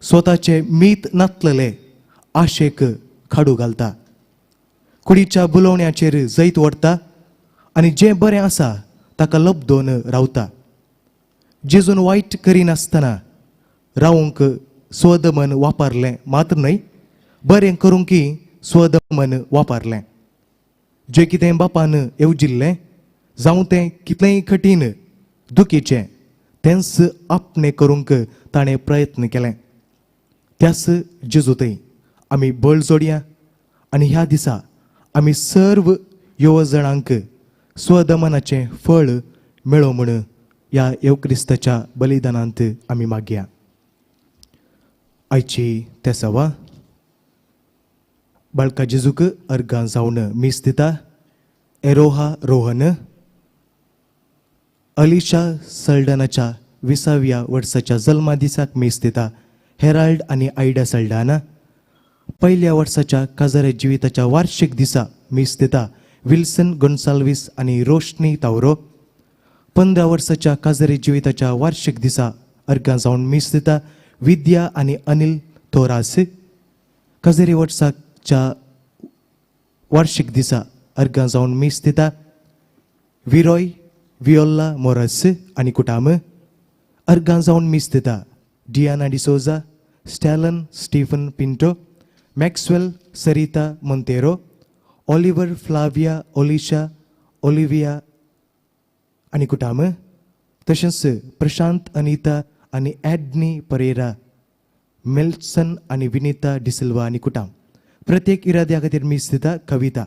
स्वताचे मीत नातलेले आशेक खाडू घालता, कुडीच्या बुलोवण्याचेर जैत व्हरता आनी जें बरें आसा ताका लब्दोवन रावता. जेजून वायट करिनासतना रावंक स्वदमन वापरलें मात्र न्हय, बरें करूंक स्वदमन वापरलें. जें कितें बापान येवजिल्लें जावं तें कितलेंय कठीण दुखीचें तेंच आपणें करूंक ताणें प्रयत्न केलें. त्याच जेजू थंय आमी बळ जोडया आनी ह्या दिसा आमी सर्व येवजणांक स्वदमनाचें फळ मेळो म्हूण ह्या येवक्रिस्ताच्या बलिदानांत आमी मागया. आयची तेसावा बाळका जेजूक अर्गां जावन मीस दिता एरोहा रोहन अलिशा सल्डनाच्या 20व्या वर्साच्या जल्मा दिसाक मीस दिता हेराल्ड आनी आयडा सल्डाना. पयल्या वर्साच्या काजारे जिविताच्या वार्षिक दिसा मीस दिता विल्सन गोन्साल्वीस आनी रोशनी तावरो. 15 वर्साच्या काजारी जिविताच्या वार्षिक दिसा अर्गां जावन मीस दिता विद्या आनी अनिल थोरास. काजारी वर्साच्या वार्षिक दिसा अर्गां जावन मीस दिता विरोय वियोल्ला मोरस आनी कुटाम. अर्गां जावन मीस दिता Diana D'Souza, Stalin Stephen Pinto, Maxwell Sarita Monteiro, Oliver Flavia Olisha Olivia आनी कुटाम. तशेंच प्रशांत अनिता आनी एडनी परेरा, मेल्सन आनी विनिता डिसिल्वा आनी कुटाम. प्रत्येक इराद्या खातीर मीस दिता कविता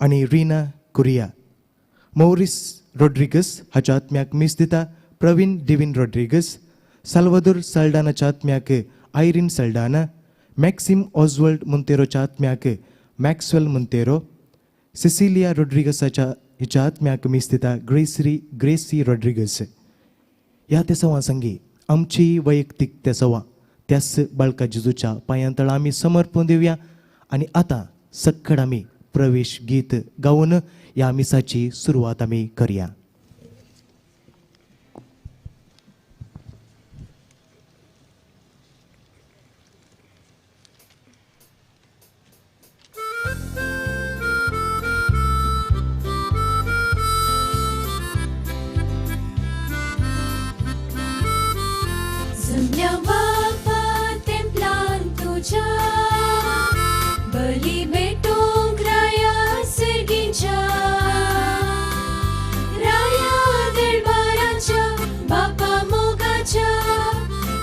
आनी रीना कुरिया. मौरिस रोड्रिगस हाच्या आत्म्याक मीस दिता प्रवीण डिवीन रोड्रिगस. साल्वादोर सल्डानाच्या आत्म्याक आयरीन सल्डाना. मॅक्सिम ऑजवल्ड मुंतेरोच्या आत्म्याक मॅक्सवेल मुंतेरो. सिसिलिया रोड्रिगसाच्या हिच्या आत्म्याक मीस दिता ग्रेसरी ग्रेसी रोड्रिगस. ह्या तेसवां संगी आमची वैयक्तीक तेसवां त्याच बाळका जेजूच्या पांयांतळा आमी समर्पण दिवया आनी आतां सक्कड आमी प्रवेश गीत गावन ह्या मिसाची सुरवात आमी करया. जमल्या बापा तेंपलान तुज्या बली भेटूंक राया सर्गीच्या राया दरबाराच्या बापा मोगाच्या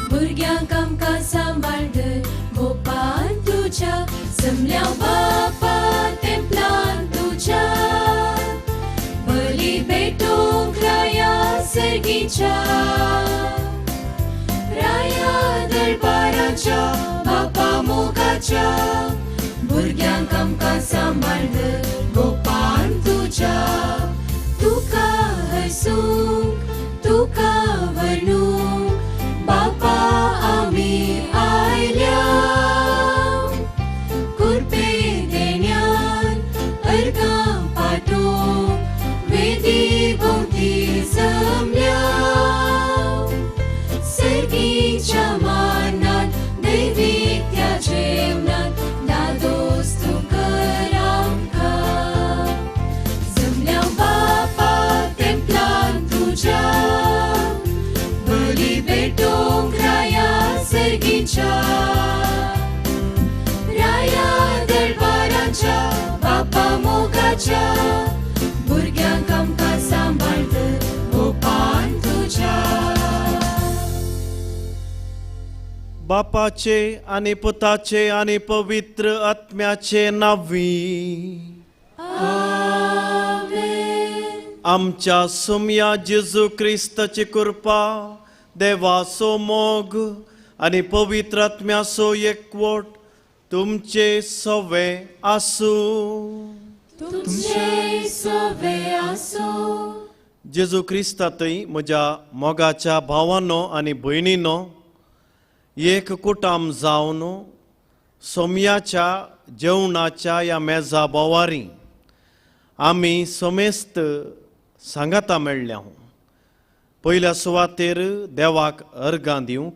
भुरग्यांक आमकां सांबाळ धर गोपान तुज्या. जमल्या बापा तेंपलान तुज्या बली भेटूंक राया सर्गीच्या राया दरबाराच्या बापा मोगाच्या भुरग्यांक आमकां सांबाळ धर गोपान तुज्या. तुका हसूंक तुका वर्णूंक बापा आमी आयल्या कुरपे देण्यान अर्गां पाठोवंक वेदी भोंवती जमल्या. सर्गीच्या मानात दैवीक त्या जेवणात दादोस तूं कर आमकां. जमल्या बापा तेंपलान तुज्या बली भेटोवंक राया सर्गीच्या राया दरबाराच्या बापा मोगाच्या भुरग्यांक आमकां सांबाळ धर गोपान तुज्या. बापाचे आनी पुताचे आनी पवित्र आत्म्याचे नांवी. आमच्या सुमया जेजू क्रिस्ताची कृपा, देवाचो मोग आनी पवित्र आत्म्याचो एकवट तुमचे सवे आसूं. तुमचे सवे आसूं. जेजू क्रिस्तांतय म्हज्या मोगाच्या भावानो आनी भयणीनो, एक कुटाम जावन सोमयाच्या जेवणाच्या ह्या मेजा बोवारी आमी समेस्त सांगाता मेळ्ळ्या. पयल्या सुवातेर देवाक अर्गां दिवंक,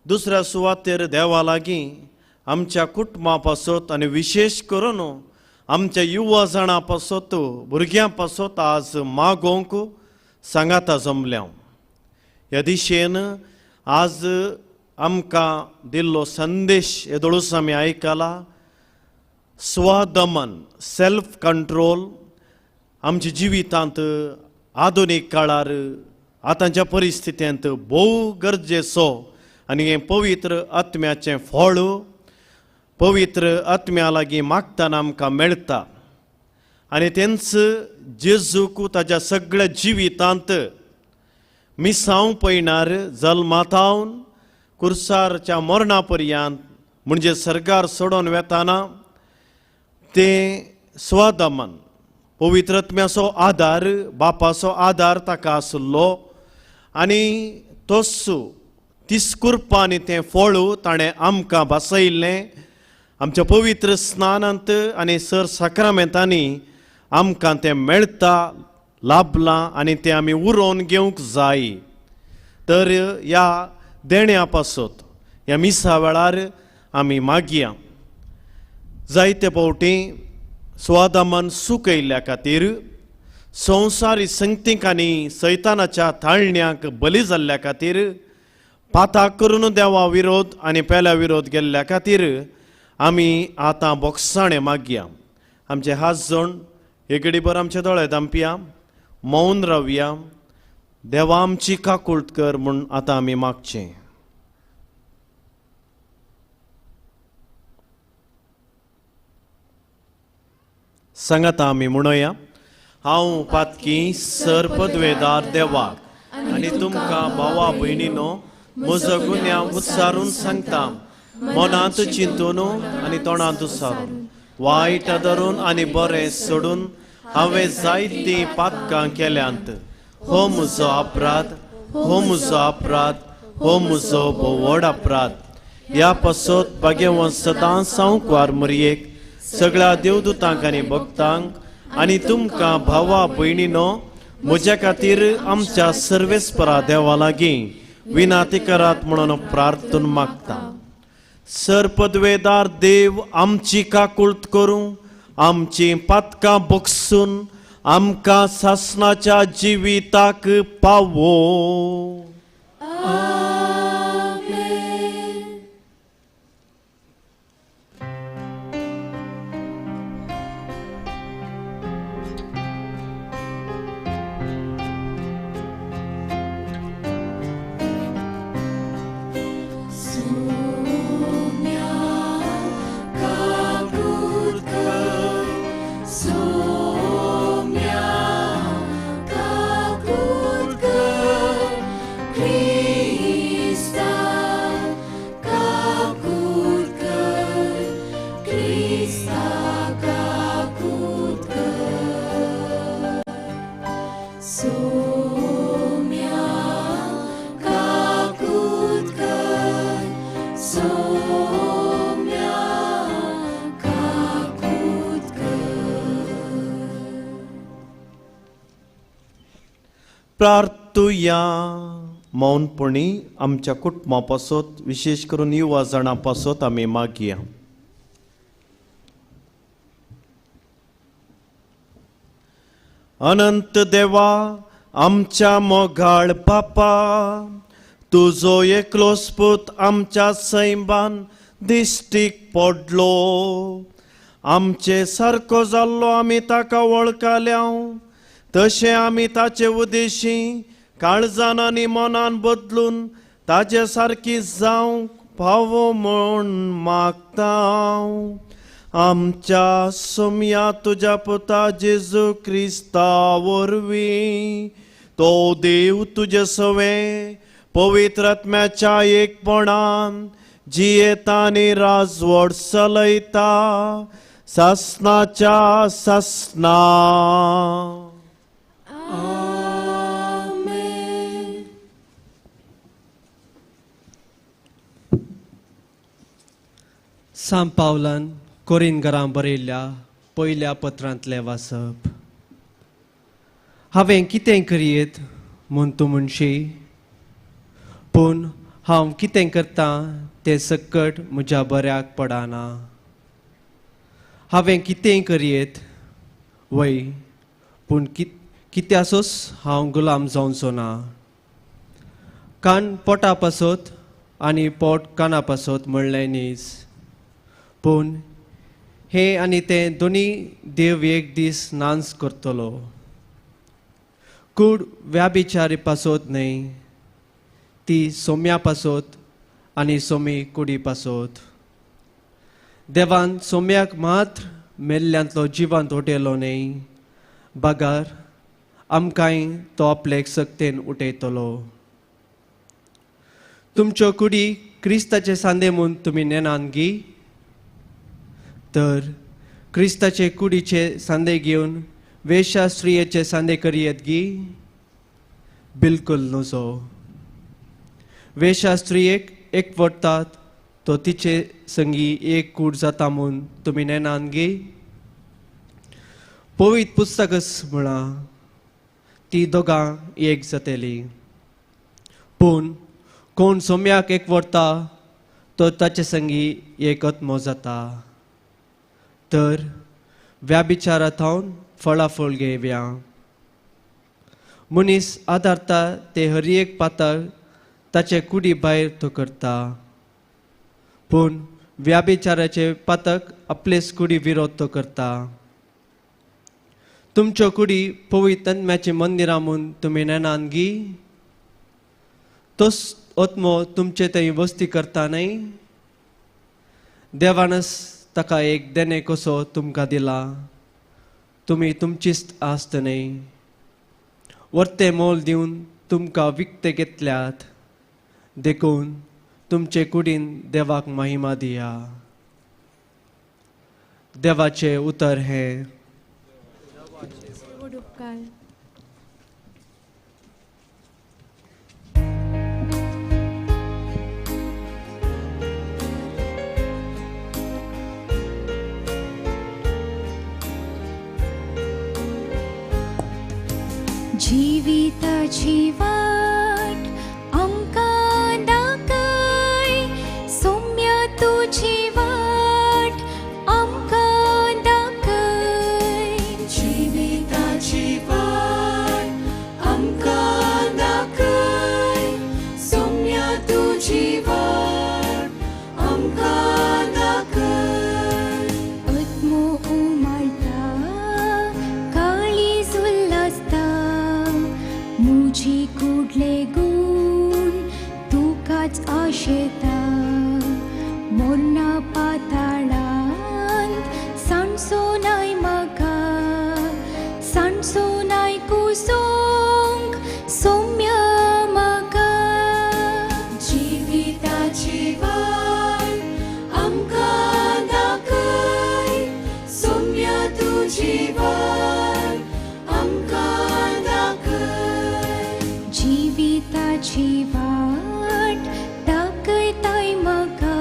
दुसऱ्या सुवातेर देवा लागीं आमच्या कुटुंबा पासत आनी विशेश करून आमच्या युवा जाणां पासत, भुरग्यां पासत आज मागोवंक सांगाता जमल्या. ह्या दिशेन आज आमकां दिल्लो संदेश येदोळूच आमी आयकला. स्वदमन, सेल्फ कंट्रोल आमच्या जिवितांत आधुनीक काळार आतांच्या परिस्थितींत भोव गरजेचो आनी हें पवित्र आत्म्याचें फळ पवित्र आत्म्या लागीं मागतना आमकां मेळटा. आनी तेंच जेजूक ताज्या सगळ्या जिवितांत मिसांव पयणार जल्मातावन कुर्सारच्या मरणा पर्यंत म्हणजे सर्गार सोडून वेताना तें स्वदमन पवित्र आत्म्याचो आदार, बापाचो आदार ताका आसलो आनी तोच तिसकुरपांनी तें फळ ताणें आमकां भासयल्लें. आमच्या पवित्र स्नानांत आनी सर साक्रामेंतांनी आमकां तें मेळटा, लाभलां आनी तें आमी उरोवन घेवंक जाय. तर ह्या देण्या पासत ह्या मिसा वेळार आमी मागया. जायते फावटी स्वादमन सुकयल्ल्या खातीर संवसारी संगतीक आनी सैतानाच्या ताळण्यांक बली जाल्ल्या खातीर पाताक करून देवा विरोध आनी पेल्या विरोध गेल्ल्या खातीर आमी आतां बोगसाणें मागया. आमचे हात जोड एकडीभर आमचे दोळे दांपया, मौन रावया. देवा आमची काकूळट कर म्हूण आतां आमी मागचें. सांगाता आमी म्हणोया. हांव पातकी सर पदवेदार देवाक आनी तुमकां भावा भयणीनो म्हजो गुन्यांव उच्चारून सांगता. मनांत चिंतून आनी तोंडांत उच्चारून वायट धरून आनी बरें सोडून हांवें जायतीं पातकां केल्यांत. हो म्हजो अपराध, हो म्हजो अपराध, हो म्हजो भोव व्हड अपराध. ह्या पासत भाग्यवंत सदां सांवकार मरयेक सगळ्या देवदूतांक आनी भक्तांक आनी तुमकां भावा भयणीनो म्हज्या खातीर आमच्या सर्वेस्परा देवा लागीं विनाती करात म्हणून प्रार्थना मागता. सर पदवेदार देव आमची काकूळट करूं, आमची पातकां बगसून आमकां सासणाच्या जिविताक पावो. प्रार्थुया. मौनपणी आमच्या कुटुंबा पासत विशेश करून युवा जाणां पासत आमी मागया. अनंत देवा आमच्या मोगाळ बापा, तुजो एकलोच पूत आमच्या सैमान दिश्टीक पडलो. आमचे सारको जाल्लो आमी ताका वळखल्या, तशें आमी ताचे उदेशी काळजान आनी मनान बदलून ताजे सारकी जावंक फावो म्हूण मागता. आमच्या सोम्या तुज्या पुता जेजू क्रिस्ता वरवीं तो देव तुजे सवें पवित्र आत्म्याच्या एकपणान जियेता आनी राजवट चलयता सासणाच्या सासणा. सांत पावलान कोरिनगरां बरयल्ल्या पयल्या पत्रांतलें वाचप. हांवें कितें करयेत म्हूण तूं म्हणशी, पूण हांव कितें करतां तें सक्कट म्हज्या बऱ्याक पडना. हांवें कितेंय करयेत वय, पूण कित्यासोच हांव गुलाम जावचो ना. कान पोटा पासत आनी पोट काना पासत म्हणलें न्हीज, पूण हें आनी तें दोनी देव एक दीस नांच करतलो. कूड व्याभिचारी पासत न्हय, ती सोम्या पासत आनी सोमी कुडी पासत. देवान सोम्याक मात्र मेल्ल्यांतलो जिवांत उठयलो न्हय, बगार आमकांय तो आपल्याक सक्तेन उठयतलो. तुमच्यो कुडी क्रिस्ताचे सांदे म्हूण तुमी नेनान गी, तर क्रिस्ताचे कुडीचे सांदे घेवन वेश्या स्त्रियेचे सांदे करयेत गी? बिलकुल नजो. वेश्या स्त्रियेक एकवटतात तो तिचे संगी एक कूड जाता म्हूण तुमी नेनान गी? पवित्र पुस्तकच म्हळां, ती दोगां एक जातली. पूण कोण सोम्याक एकवटता तो ताचे संगी एक आत्मो जाता. तर व्याभिचारा थावन फळाफळ घेवया. मनीस आदारता ते हर एक पातळ ताचे कुडी भायर तो करता, पूण व्याभिचाराचे पातक आपलेच कुडी विरोध तो करता. तुमच्यो कुडी पवित्र आत्म्याचीं मंदिरां म्हूण तुमी नेनान गी? तोच आत्मो तुमचे थंय वस्ती करता न्हय? देवानच ताका एक देणें कसो तुमकां दिला, तुमी तुमचीच आस्त न्हय. वर्तें मोल दिवन तुमकां विकतें घेतल्यात, देखून तुमचे कुडीन देवाक महिमा दिया. देवाचें उतर हें. जिविताची वाट आमकां दाखय, सोम्या तुजी वाट आमकां दाखय. जिविताची वाट आमकां दाखय, सोम्या तुजी वाट आमकां दाखय. आत्मो उमाळटा, काळीज उल्हासता, मुजी कुडले गुण तुकाच आशेता. मोरना पाताळांत सांडसो नाय म्हाका, सांडसो नाय कुसोंक सोम्या म्हाका. जिविताची वाट आमकां दाखय, सोम्या तुजी वाट आमकां दाखय. जिविताची वाट दाखयताय म्हाका,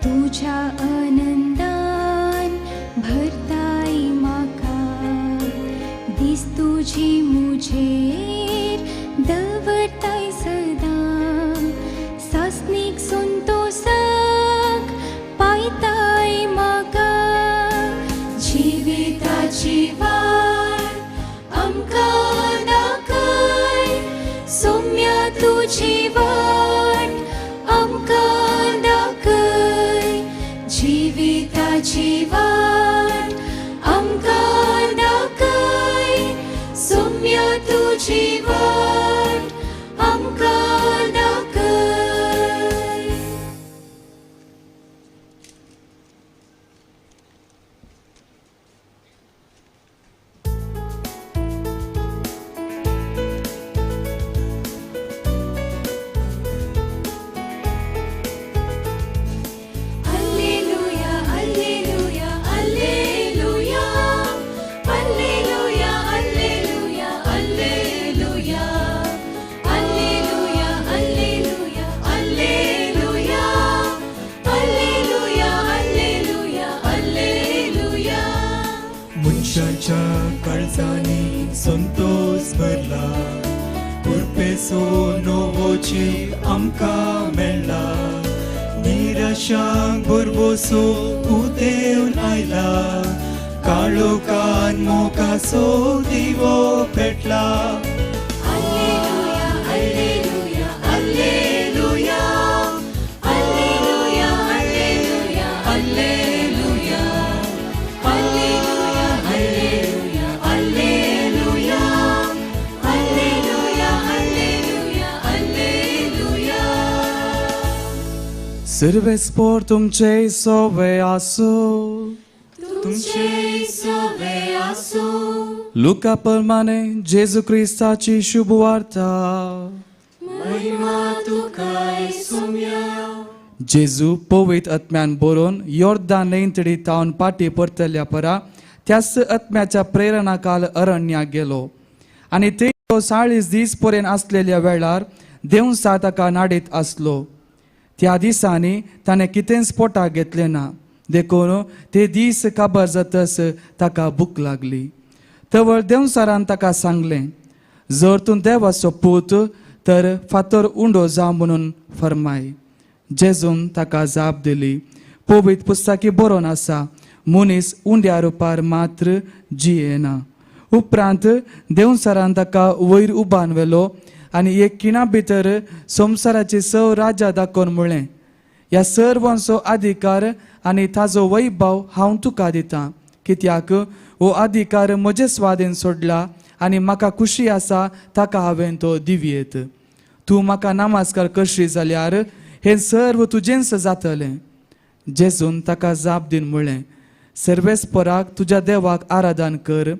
तुज्या आनंदान भरताय म्हाका. दीस तुजी मुजेर दवरताय सदां, सासणीक संतोसाक पायताय म्हाका. जिविताची वाट आमकां दाखय, सोम्या तुजी वाट आमकां दाखय. जिविताची वाट आमकां दाखय, सोम्या तुजी वाट आमकां दाखय. Alleluia, alleluia, सो नवो जीव आमकां मेळ्ळा निराशांक भरवसो उदेवन आयला काळोखान मोगाचो दिवो पेटला. Alleluia, alleluia, alleluia, alleluia, alleluia, alleluia, alleluia, alleluia, alleluia, alleluia, alleluia. सर्वेस्पोर तुमचे सोवे आसो तुमचे सोवे आसो. लुका प्रमाणे जेजू क्रिस्ताची शुभ वार्ता. महिमा तुकाय सोम्या. जेजू पवित्र आत्म्यान बरोवन योर्दान न्हंयतडी तावन पाटी परतल्या परा त्याच आत्म्याच्या प्रेरणा काल अरण्याक गेलो आनी थंय तो 40 दीस पर्यंत आसलेल्या वेळार देवसा ताका नाडीत आसलो. त्या दिसांनी ताणें कितेंच पोटाक घेतलें ना देखून ते दीस काबार जातस ताका भूक लागली. तवळ देवसारान ताका सांगलें, जर तूं देवाचो पूत तर फातर उंडो जावं म्हणून फरमाय. जेजून ताका जाप दिली, पवित्र पुस्तकी बरोवन आसा, मनीस उंड्या रुपार मात्र जियेना. उपरांत देवसारान ताका वयर उबान व्हेलो आनी एक खिणा भितर संवसाराचे सव राजा दाखोवन म्हळें, ह्या सर्वांचो अधिकार आनी ताजो वैभव हांव तुका दितां, कित्याक हो अधिकार म्हजे स्वाधीन सोडला आनी म्हाका खुशी आसा ताका हांवें तो दिवयेत. तूं म्हाका नमस्कार करशी जाल्यार हें सर्व तुजेंच जातलें. जेजून ताका जाप दिवन म्हळें, सर्वेस्पराक तुज्या देवाक आराधन कर,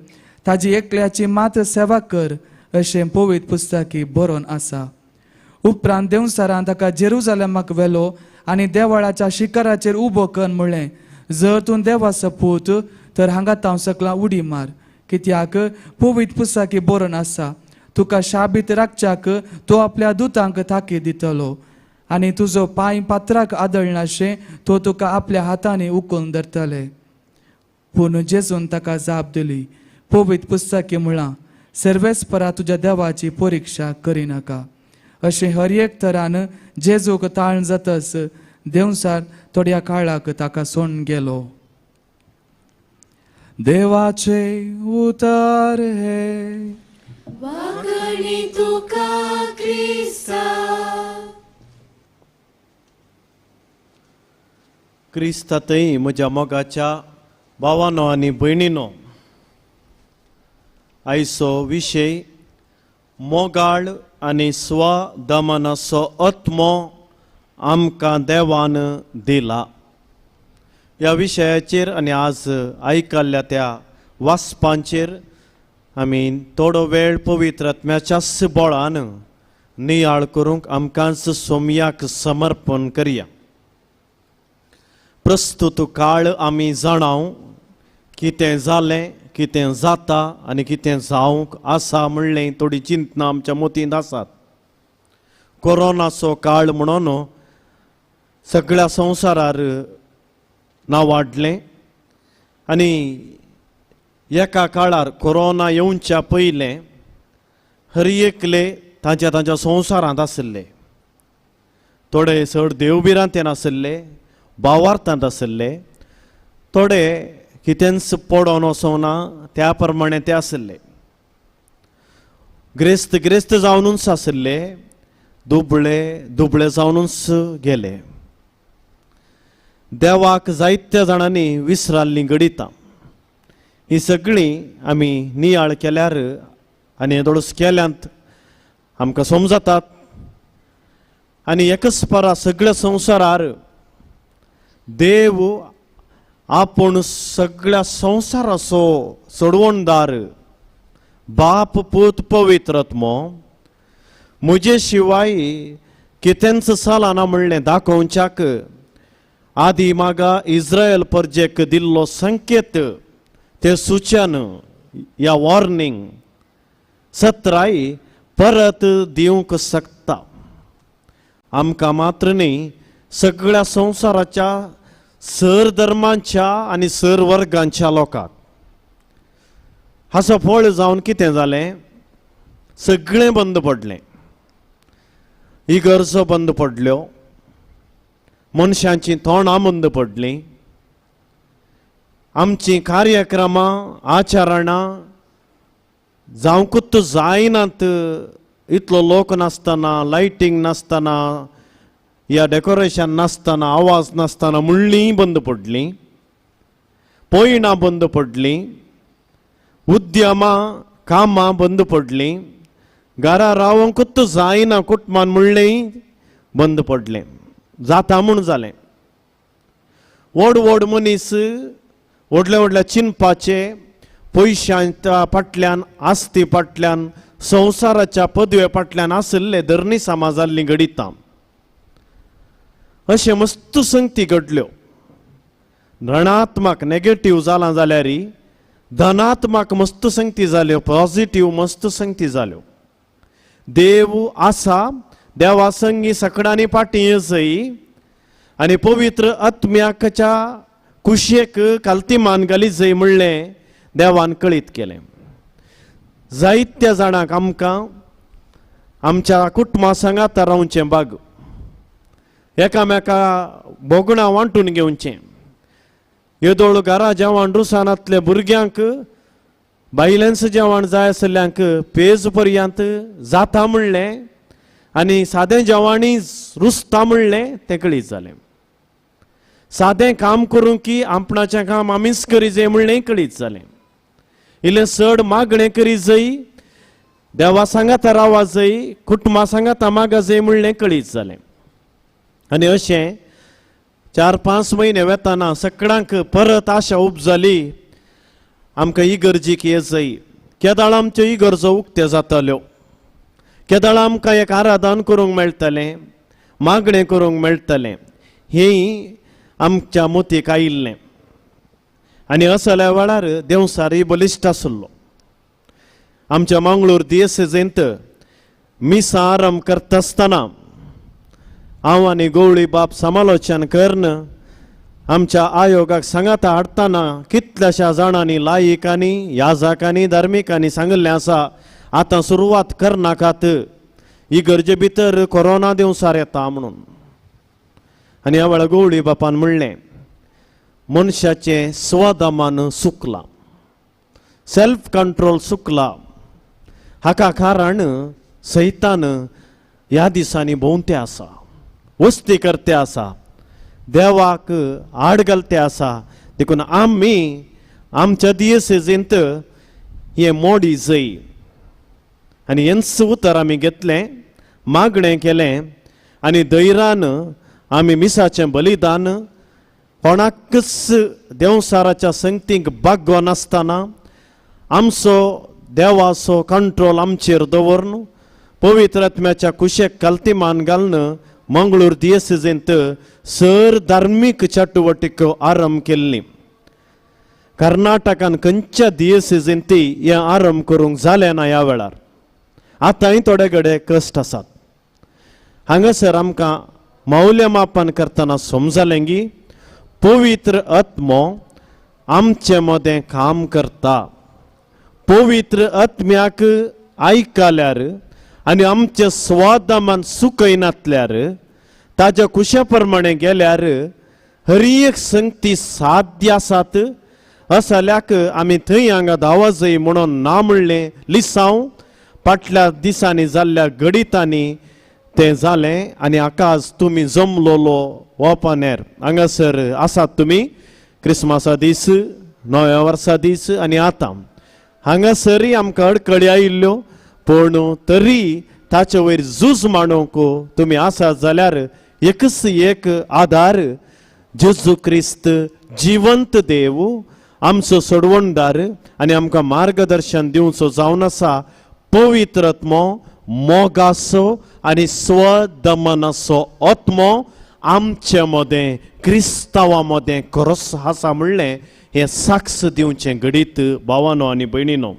ताजी एकल्याची मात्र सेवा कर अशें पवित्र पुस्तकी बरोवन आसा. उपरांत देवसारान ताका जेरुजालेमाक व्हेलो आनी देवळाच्या शिखराचेर उबो कर म्हळें, जर तूं देवाचो पूत तर हांगा तांव सकला उडी मार, कित्याक पवित्र पुस्तकी बरोवन आसा, तुका शाबीत राखच्याक तो आपल्या दुतांक ताकीद दितलो आनी तुजो पांय पात्राक आदळनाशें तो तुका आपल्या हातांनी उखलून धरतले. पूण जेजून ताका जाप दिली, पवित्र पुस्तकी म्हळां, सर्वेस्परा तुज्या देवाची परिक्षा करिनाका. अशें हर एक तरान जेजूक ताळण जातस देवसार थोड्या काळाक ताका सोडून गेलो. देवाचे उतर हे वागणी तुका क्रिस्ता. क्रिस्तातय म्हज्या मोगाच्या भावानो आनी भयणीनो, आयचो विशय मोगाळ आनी स्वदमनाचो आत्मो आमकां देवान दिला. ह्या विशयाचेर आनी आज आयकल्ल्या त्या वाचपांचेर आमी थोडो वेळ पवित्र आत्म्याच्याच बळान नियाळ करूंक आमकांच सोमयाक समर्पण करया. प्रस्तुत काळ आमी जाणाव कितें जालें, कितें जाता आनी कितें जावंक आसा म्हणलें थोडी चिंतना आमच्या मतींत आसात. कोरोनाचो काळ म्हणून सगळ्या संवसारार नांव वाडलें आनी एका काळार कोरोना येवच्या पयलें हर एकले तांच्या तांच्या संवसारांत आशिल्ले, थोडे चड देवभिरांतेन आशिल्ले, भावार्थांत आशिल्ले, थोडे कितेंच पडोन वचोना त्या प्रमाणे ते आशिल्ले, ग्रेस्त ग्रेस्त जावनूच आशिल्ले, दुबळे दुबळे जावनूच गेले. देवाक जायत्या जाणांनी विसराल्लीं घडितां ही सगळीं आमी नियाळ केल्यार आनी येदोळूच केल्यांत आमकां समजतात. आनी एकच परा सगळ्या संवसारार देव आपूण सगळ्या संवसाराचो सोडवणदार बाप पूत पवित्र आत्मो म्हजे शिवाय कितेंच चलना म्हणलें दाखोवच्याक आदी मागा इस्रायल परजेक दिल्लो संकेत ते सूचन या वॉर्निंग सत्राय परत दिवंक शकता. आमकां मात्र न्ही सगळ्या संवसाराच्या सर धर्मांच्या आनी सर वर्गांच्या लोकांक. हाचो फळ जावन कितें जालें, सगळें बंद पडलें. इगर्जो बंद पडल्यो, मनशांचीं तोंडां बंद पडलीं, आमचीं कार्यक्रमां आचरणां जावंकूच जायनात. इतलो लोक नासतना, लायटींग नासतना, या डेकोरेशन नासतना, आवाज नासतना मुळ्ळीं बंद पडलीं, पयणां बंद पडलीं, उद्यमां कामां बंद पडलीं, घरा रावंकूच जायना कुटुंबान म्हणलें बंद पडलें, जाता म्हूण जालें. व्हड व्हड मनीस व्हडल्या व्हडल्या चिनपाचे पयशांच्या फाटल्यान, आस्ती फाटल्यान, संवसाराच्या पदवे फाटल्यान आशिल्ले धरणी सामा जाल्लीं घडितां. अशें मस्त संगती घडल्यो. ऋणात्मक नेगेटीव जालां जाल्यार धनात्मक मस्त संगती जाल्यो, पॉझिटीव मस्त संगती जाल्यो. देव आसा, देवा संगी सकडांनी फाटीं येजय आनी पवित्र आत्म्याच्या कुशेक कालती मान घाली जय म्हणलें देवान कळीत केलें. जायत्या जाणांक आमकां आमच्या कुटुंबा सांगाता रावचें बाग, एकामेका भोगणां वांटून घेवचें. येदोळ घरा जेवण रुसानांतल्या भुरग्यांक बायलेंस जेवण जाय आशिल्ल्यांक पेज पर्यंत जाता म्हणलें आनी सादें जेवणूय रुचता म्हणलें तें कळीत जालें. सादें काम करूंक की आपणाचें काम आमीच करी जाय म्हणलें कळीत जालें. इल्लें चड मागणें करी जाय, देवा सांगाता रावा जाय, कुटुंबा सांगाता मागा जाय म्हणलें कळीत जालें. आनी अशें 4-5 म्हयने वेताना सगळ्यांक परत आशा उब जाली, आमकां इगर्जीक ये जाय. केदाळ आमच्यो इगर्जो उक्त्यो जाताल्यो, केदाळ आमकां एक आराधन करूंक मेळटलें, मागणें करूंक मेळटलें, हें आमच्या मोतीक आयिल्लें. आनी असल्या वेळार देंवसारी बलिश्ट आसलो. आमच्या मंगळूर दियसेजेंत मिसां आरंभ करता आसतना हांव आनी गवळी बाप समालोचन करून आमच्या आयोगाक सांगाता हाडटना कितल्याश्या जाणांनी, लायिकांनी, याजकांनी, धार्मिकांनी सांगिल्लें आसा, आतां सुरवात करनाकात, इगर्जे भितर कोरोना देंवसार येता म्हणून. आनी ह्या वेळार गवळी बापान म्हणलें, मनशाचें स्वदमान चुकलां, सेल्फ कंट्रोल चुकला, हाका कारण सैतान ह्या दिसांनी भोंवते आसा, वस्ती करते आसा, देवाक आड घालते आसा. देखून आमी आमच्या दियसेजींत हें मोडी जय. आनी हेंच उतर आमी घेतलें, मागणें केलें आनी धैर्यान आमी मिसाचें बलिदान कोणाकच देंवसाराच्या संगतीक बागो नासतना आमचो देवाचो कंट्रोल आमचेर दवरून पवित्र आत्म्याच्या कुशेक कालतीमान घालून मंगळूर दियसेजींत सर धार्मीक चटुवटिको आरंभ केल्ली. कर्नाटकान खंयच्या दियसेजींत हें आरंभ करूंक जालें ना ह्या वेळार. आतांय थोडे कडेन कश्ट आसात. हांगासर आमकां मौल्यमापन करतना समजलें की पवित्र आत्मो आमचे मदें काम करता. पवित्र आत्म्याक आयकल्यार आनी आमचें स्वादमान सुकयनातल्यार, ताज्या कुशा प्रमाणे गेल्यार हरी एक संगती साध्य आसात. असल्याक आमी थंय हांगा धांवा जाय म्हणून ना म्हणलें लिसांव फाटल्या दिसांनी जाल्ल्या घडितांनी तें जालें. आनी आकाश तुमी जमलोलो ओपन एर हांगासर आसात तुमी क्रिसमसा दीस, नव्या वर्सा दीस आनी आतां हांगासरय आमकां अडकळी आयिल्ल्यो, पूण तरी ताचे वयर झूज मांडूंक तुमी आसात जाल्यार एकच एक आदार, जेजू क्रिस्त जिवंत देव आमचो सोडवणदार आनी आमकां मार्गदर्शन दिवचो जावन आसा पवित्र आत्मो, मोगाचो आनी स्वदमनाचो आत्मो आमचे मदें, क्रिस्तांवा मदें खरोच आसा म्हणलें हें साक्ष दिवचें घडीत. भावानो आनी भयणीनो,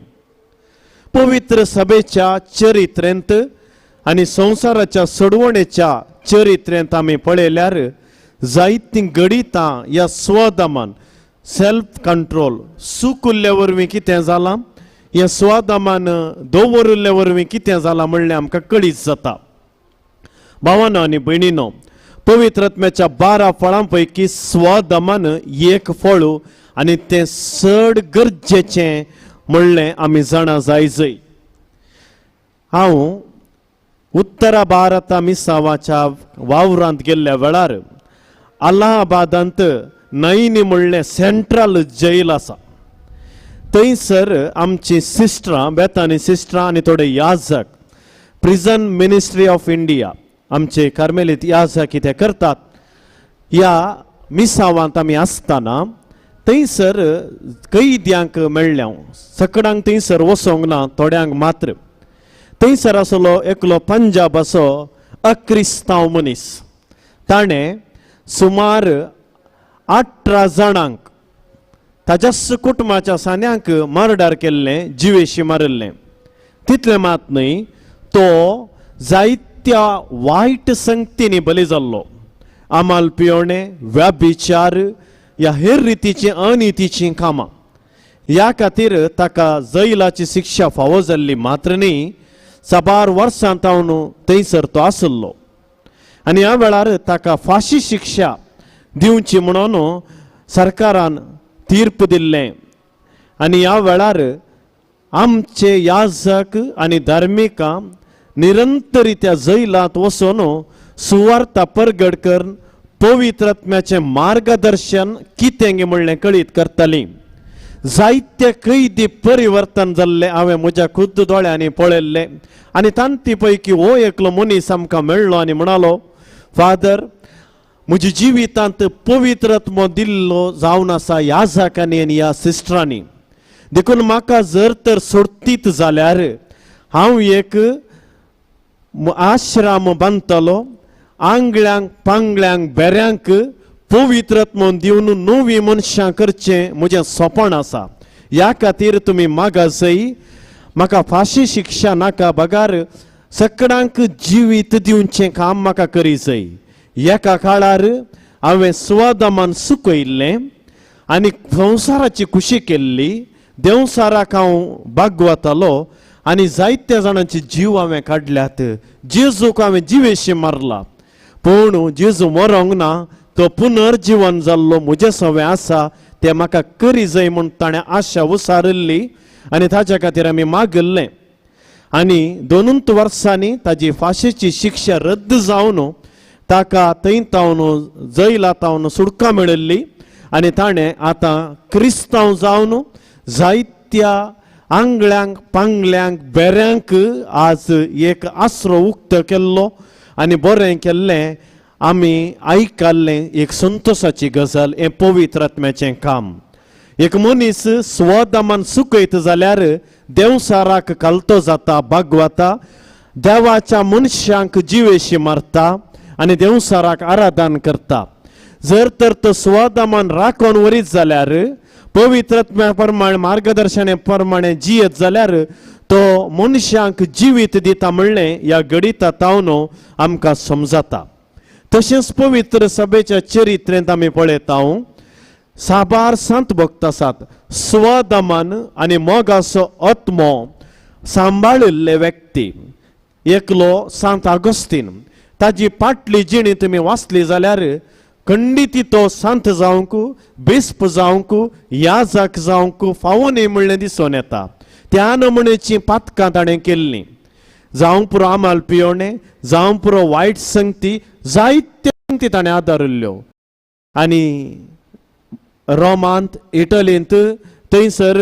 पवित्र सभेच्या चरित्रेंत आनी संवसाराच्या सोडवणेच्या चरित्रेंत आमी पळयल्यार जायतीं घडितां ह्या स्वदमन, सेल्फ कंट्रोल सुकुल्ल्या वरवीं कितें जालां, ह्या स्वदमान दवरिल्ल्या वरवीं कितें जालां म्हणलें आमकां कळीत जाता. भावानो आनी भयणीनो, पवित्र आत्म्याच्या 12 फळां पैकी स्वदमन एक फळ आनी तें चड गरजेचें म्हणलें आमी जाणा जाय जय. हांव उत्तरा भारता मिसावाच्या वावरांत गेल्ल्या वेळार अलाहाबादांत नैनी म्हणलें सेंट्रल जेल आसा. थंयसर आमची सिस्टरां, बेतानी सिस्टरां आनी थोडे याजक, प्रिजन मिनिस्ट्री ऑफ इंडिया आमचे कार्मेलीत याजक कितें करतात, ह्या मिसावांत आमी आसतना थंयसर कैद्यांक मेळ्ळ्या. सकडांक थंयसर वचोंक ना, थोड्यांक मात्र. थंयसर आसलो एकलो पंजाबाचो अक्रिस्तांव मनीस. ताणें सुमार 18 जाणांक ताज्याच कुटुंबाच्या सान्यांक मर्डर केल्लें, जिवेशी मारिल्लें. तितलें मात न्हय, तो जायत्या वायट संगतींनी बली जाल्लो. आमाल पियोणे, व्याभिचार ह्या हेर रितीचीं अनितीचीं कामां. ह्या खातीर ताका जैलाची शिक्षा फावो जाल्ली मात्र न्ही, साबार वर्सां तावन थंयसर तो आसलो आनी ह्या वेळार ताका फाशी शिक्षा दिवची म्हणून सरकारान तीर्प दिल्लें. आनी ह्या वेळार आमचे याजक आनी धार्मिकां निरंतरित्या जैलांत वचून सुवार्ता परगट करून पवित्र आत्म्याचें मार्गदर्शन कितें म्हणलें कळीत करतालीं. जायते कैदी परिवर्तन जाल्लें हांवें म्हज्या खुद्द दोळ्यांनी पळयल्लें. आनी तांती पैकी हो एकलो मनीस आमकां मेळ्ळो आनी म्हणालो, फादर, म्हज्या जिवितांत पवित्र आत्मो दिल्लो जावन आसा याजकांनी आनी ह्या सिस्टरांनी, देखून म्हाका जर तर सोडतीत जाल्यार हांव एक आश्रम बांदतलो, आंगळ्यांक पांगळ्यांक बेऱ्यांक पवित्र आत्मो दिवन नवी मनशां करचें म्हजें सोपण आसा. ह्या खातीर तुमी मागा सई, म्हाका फाशी शिक्षा नाका, बगार सकडांक जिवीत दिवचें काम म्हाका करी जाय. एका काळार हांवें स्वदमान सुकयल्लें आनी संवसाराची खुशी केल्ली, देंवसाराक हांव बागवतालो आनी जायत्या जाणांचे जीव हांवें काडल्यात. जेजूक हांवें जिवेशी मारला, पूण जेजू मरोंक ना, तो पुनर्जिवन जाल्लो म्हजें सवें आसा, तें म्हाका करी जाय म्हूण ताणें आशा उसारिल्ली आनी ताच्या खातीर आमी मागिल्लें. आनी 2 वर्सांनी ताजी फाशीची शिक्षा रद्द जावन ताका थंय तावन जैला तावन सुटका मेळिल्ली आनी ताणें आतां क्रिस्तांव जावन जायत्या आंगळ्यांक पांगल्यांक बेऱ्यांक आज एक आसरो उक्तो केल्लो आनी बरें केल्लें आमी आयकल्लें. एक संतोशाची गजाल, हें पवित्र आत्म्याचें काम. एक मनीस स्वदमान सुकयत जाल्यार देंवसाराक कालतो जाता, बागवता, देवाच्या मनशांक जिवेशी मारता आनी देंवसाराक आराधन करता. जर तर तो स्वदमान राखून वरीत जाल्यार, पवित्र आत्म्या प्रमाण मार्गदर्शने प्रमाणे जियत जाल्यार तो मनशांक जिवीत दिता म्हणलें ह्या गणिता तावन आमकां समजता. तशेंच पवित्र सभेच्या चरित्रेंत आमी पळयता साबार संत भक्त आसात, स्वदमन आनी मोगाचो आत्मो सांबाळिल्ले व्यक्ती. एकलो सांत आगोस्तीन, ताजी पाटली जिणी तुमी वाचली जाल्यार खंडीत तो सांत जावंक, बिस्प जावंक, याजक जावंक फावो न्ही म्हणलें दिसून येता. त्या नमुनेचीं पातकां ताणें केल्लीं, जावं पुरो आमाल पियोणे, जावं पुरो वायट संगती, जायत्यो संगती ताणें आदारिल्ल्यो. आनी रोमांत इटलींत थंयसर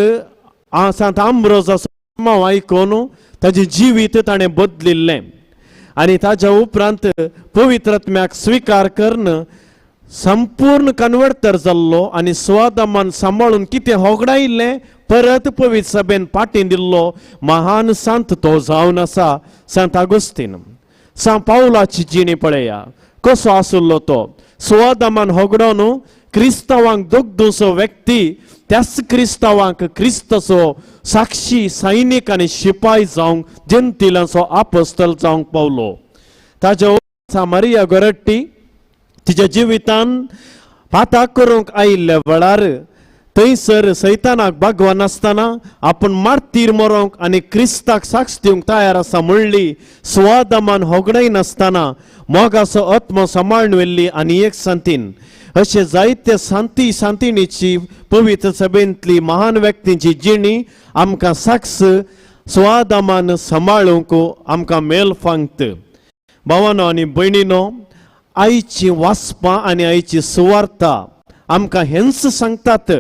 सांत आंब्रोजाचो आयकून ताजें जिवीत ताणें बदलिल्लें आनी ताज्या उपरांत पवित्र आत्म्याक स्विकार करून संपूर्ण कन्वर्टर जाल्लो आनी स्वदमान सांबाळून कितें होगडायिल्लें परत पवित्र सभेन पाटी दिल्लो महान सांत तो जावन आसा सांत आगोस्तीन. सांत पावलाची जिणी पळया कसो आशिल्लो तो, स्वदमान होगडोन क्रिस्तांवांक दोगदुसो व्यक्ती, त्याच क्रिस्तांवांक क्रिस्ताचो साक्षी सैनीक आनी शिपाय जावंक, जनतिलांचो आपस्तल जावंक पावलो. ताज्या मारिया गोरट्टी तिच्या जिवितान पाताक करूंक आयिल्ल्या वेळार थंयसर सैतानाक बागवा नासतना आपूण मार्तीर मरोंक आनी क्रिस्ताक साक्ष दिवंक तयार आसा म्हणली स्वादमान होगडाय नासतना मोगाचो आत्मो सांबाळून व्हेल्ली आनी एक सांतीन. अशे जायते सांती सांतिणीची पवित्र सभेंतली महान व्यक्तींची जिणी आमकां साक्ष स्वादमान सांबाळूंक आमकां मेल फांगत. भावानो आनी भयणीनो, आयची वाचपां आनी आयची सुवार्ता आमकां हेंच सांगतात.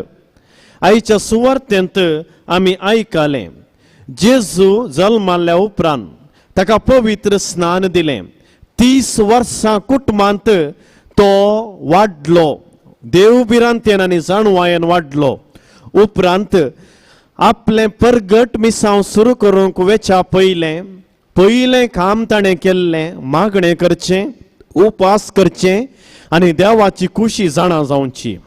आयच्या सुवार्तेंत आमी आयकलें जेजू जल्माल्या उपरांत ताका पवित्र स्नान दिलें. 30 वर्सां कुटुंबांत तो वाडलो, देव भिरांतेन आनी जाणवायेन वाडलो. उपरांत आपलें परगट मिसांव सुरू करूंक वेच्या पयलें पयलें काम ताणें केल्लें मागणें करचें, उपास करचें आनी देवाची खुशी जाणा जावची.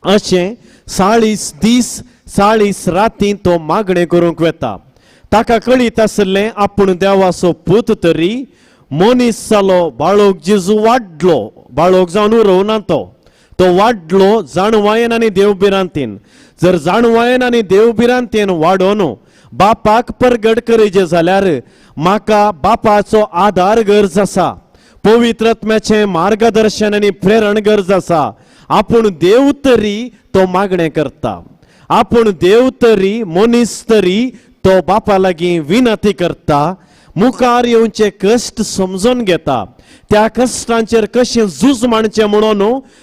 अशें 40 दीस 40 राती तो मागणें करूंक वेता. ताका कळीत आसलें आपूण देवाचो पूत तरी मनीस जालो. बाळोक जेजू वाडलो, बाळोक जावन उरोवना तो, तो वाडलो जाणवायेन आनी देव भिरांतेन. जर जाणवायेन आनी देव भिरांतेन वाडोवन बापाक परगट करीजे जाल्यार म्हाका बापाचो आदार गरज आसा, पवित्र आत्म्याचें मार्गदर्शन आनी प्रेरण गरज आसा. आपूण देव तरी तो मागणें करता, आपूण देव तरी मनीस तरी तो बापा लागीं विनंती करता, मुखार येवचे कश्ट समजून घेता, त्या कश्टांचेर कशें झूज मांडचें म्हणून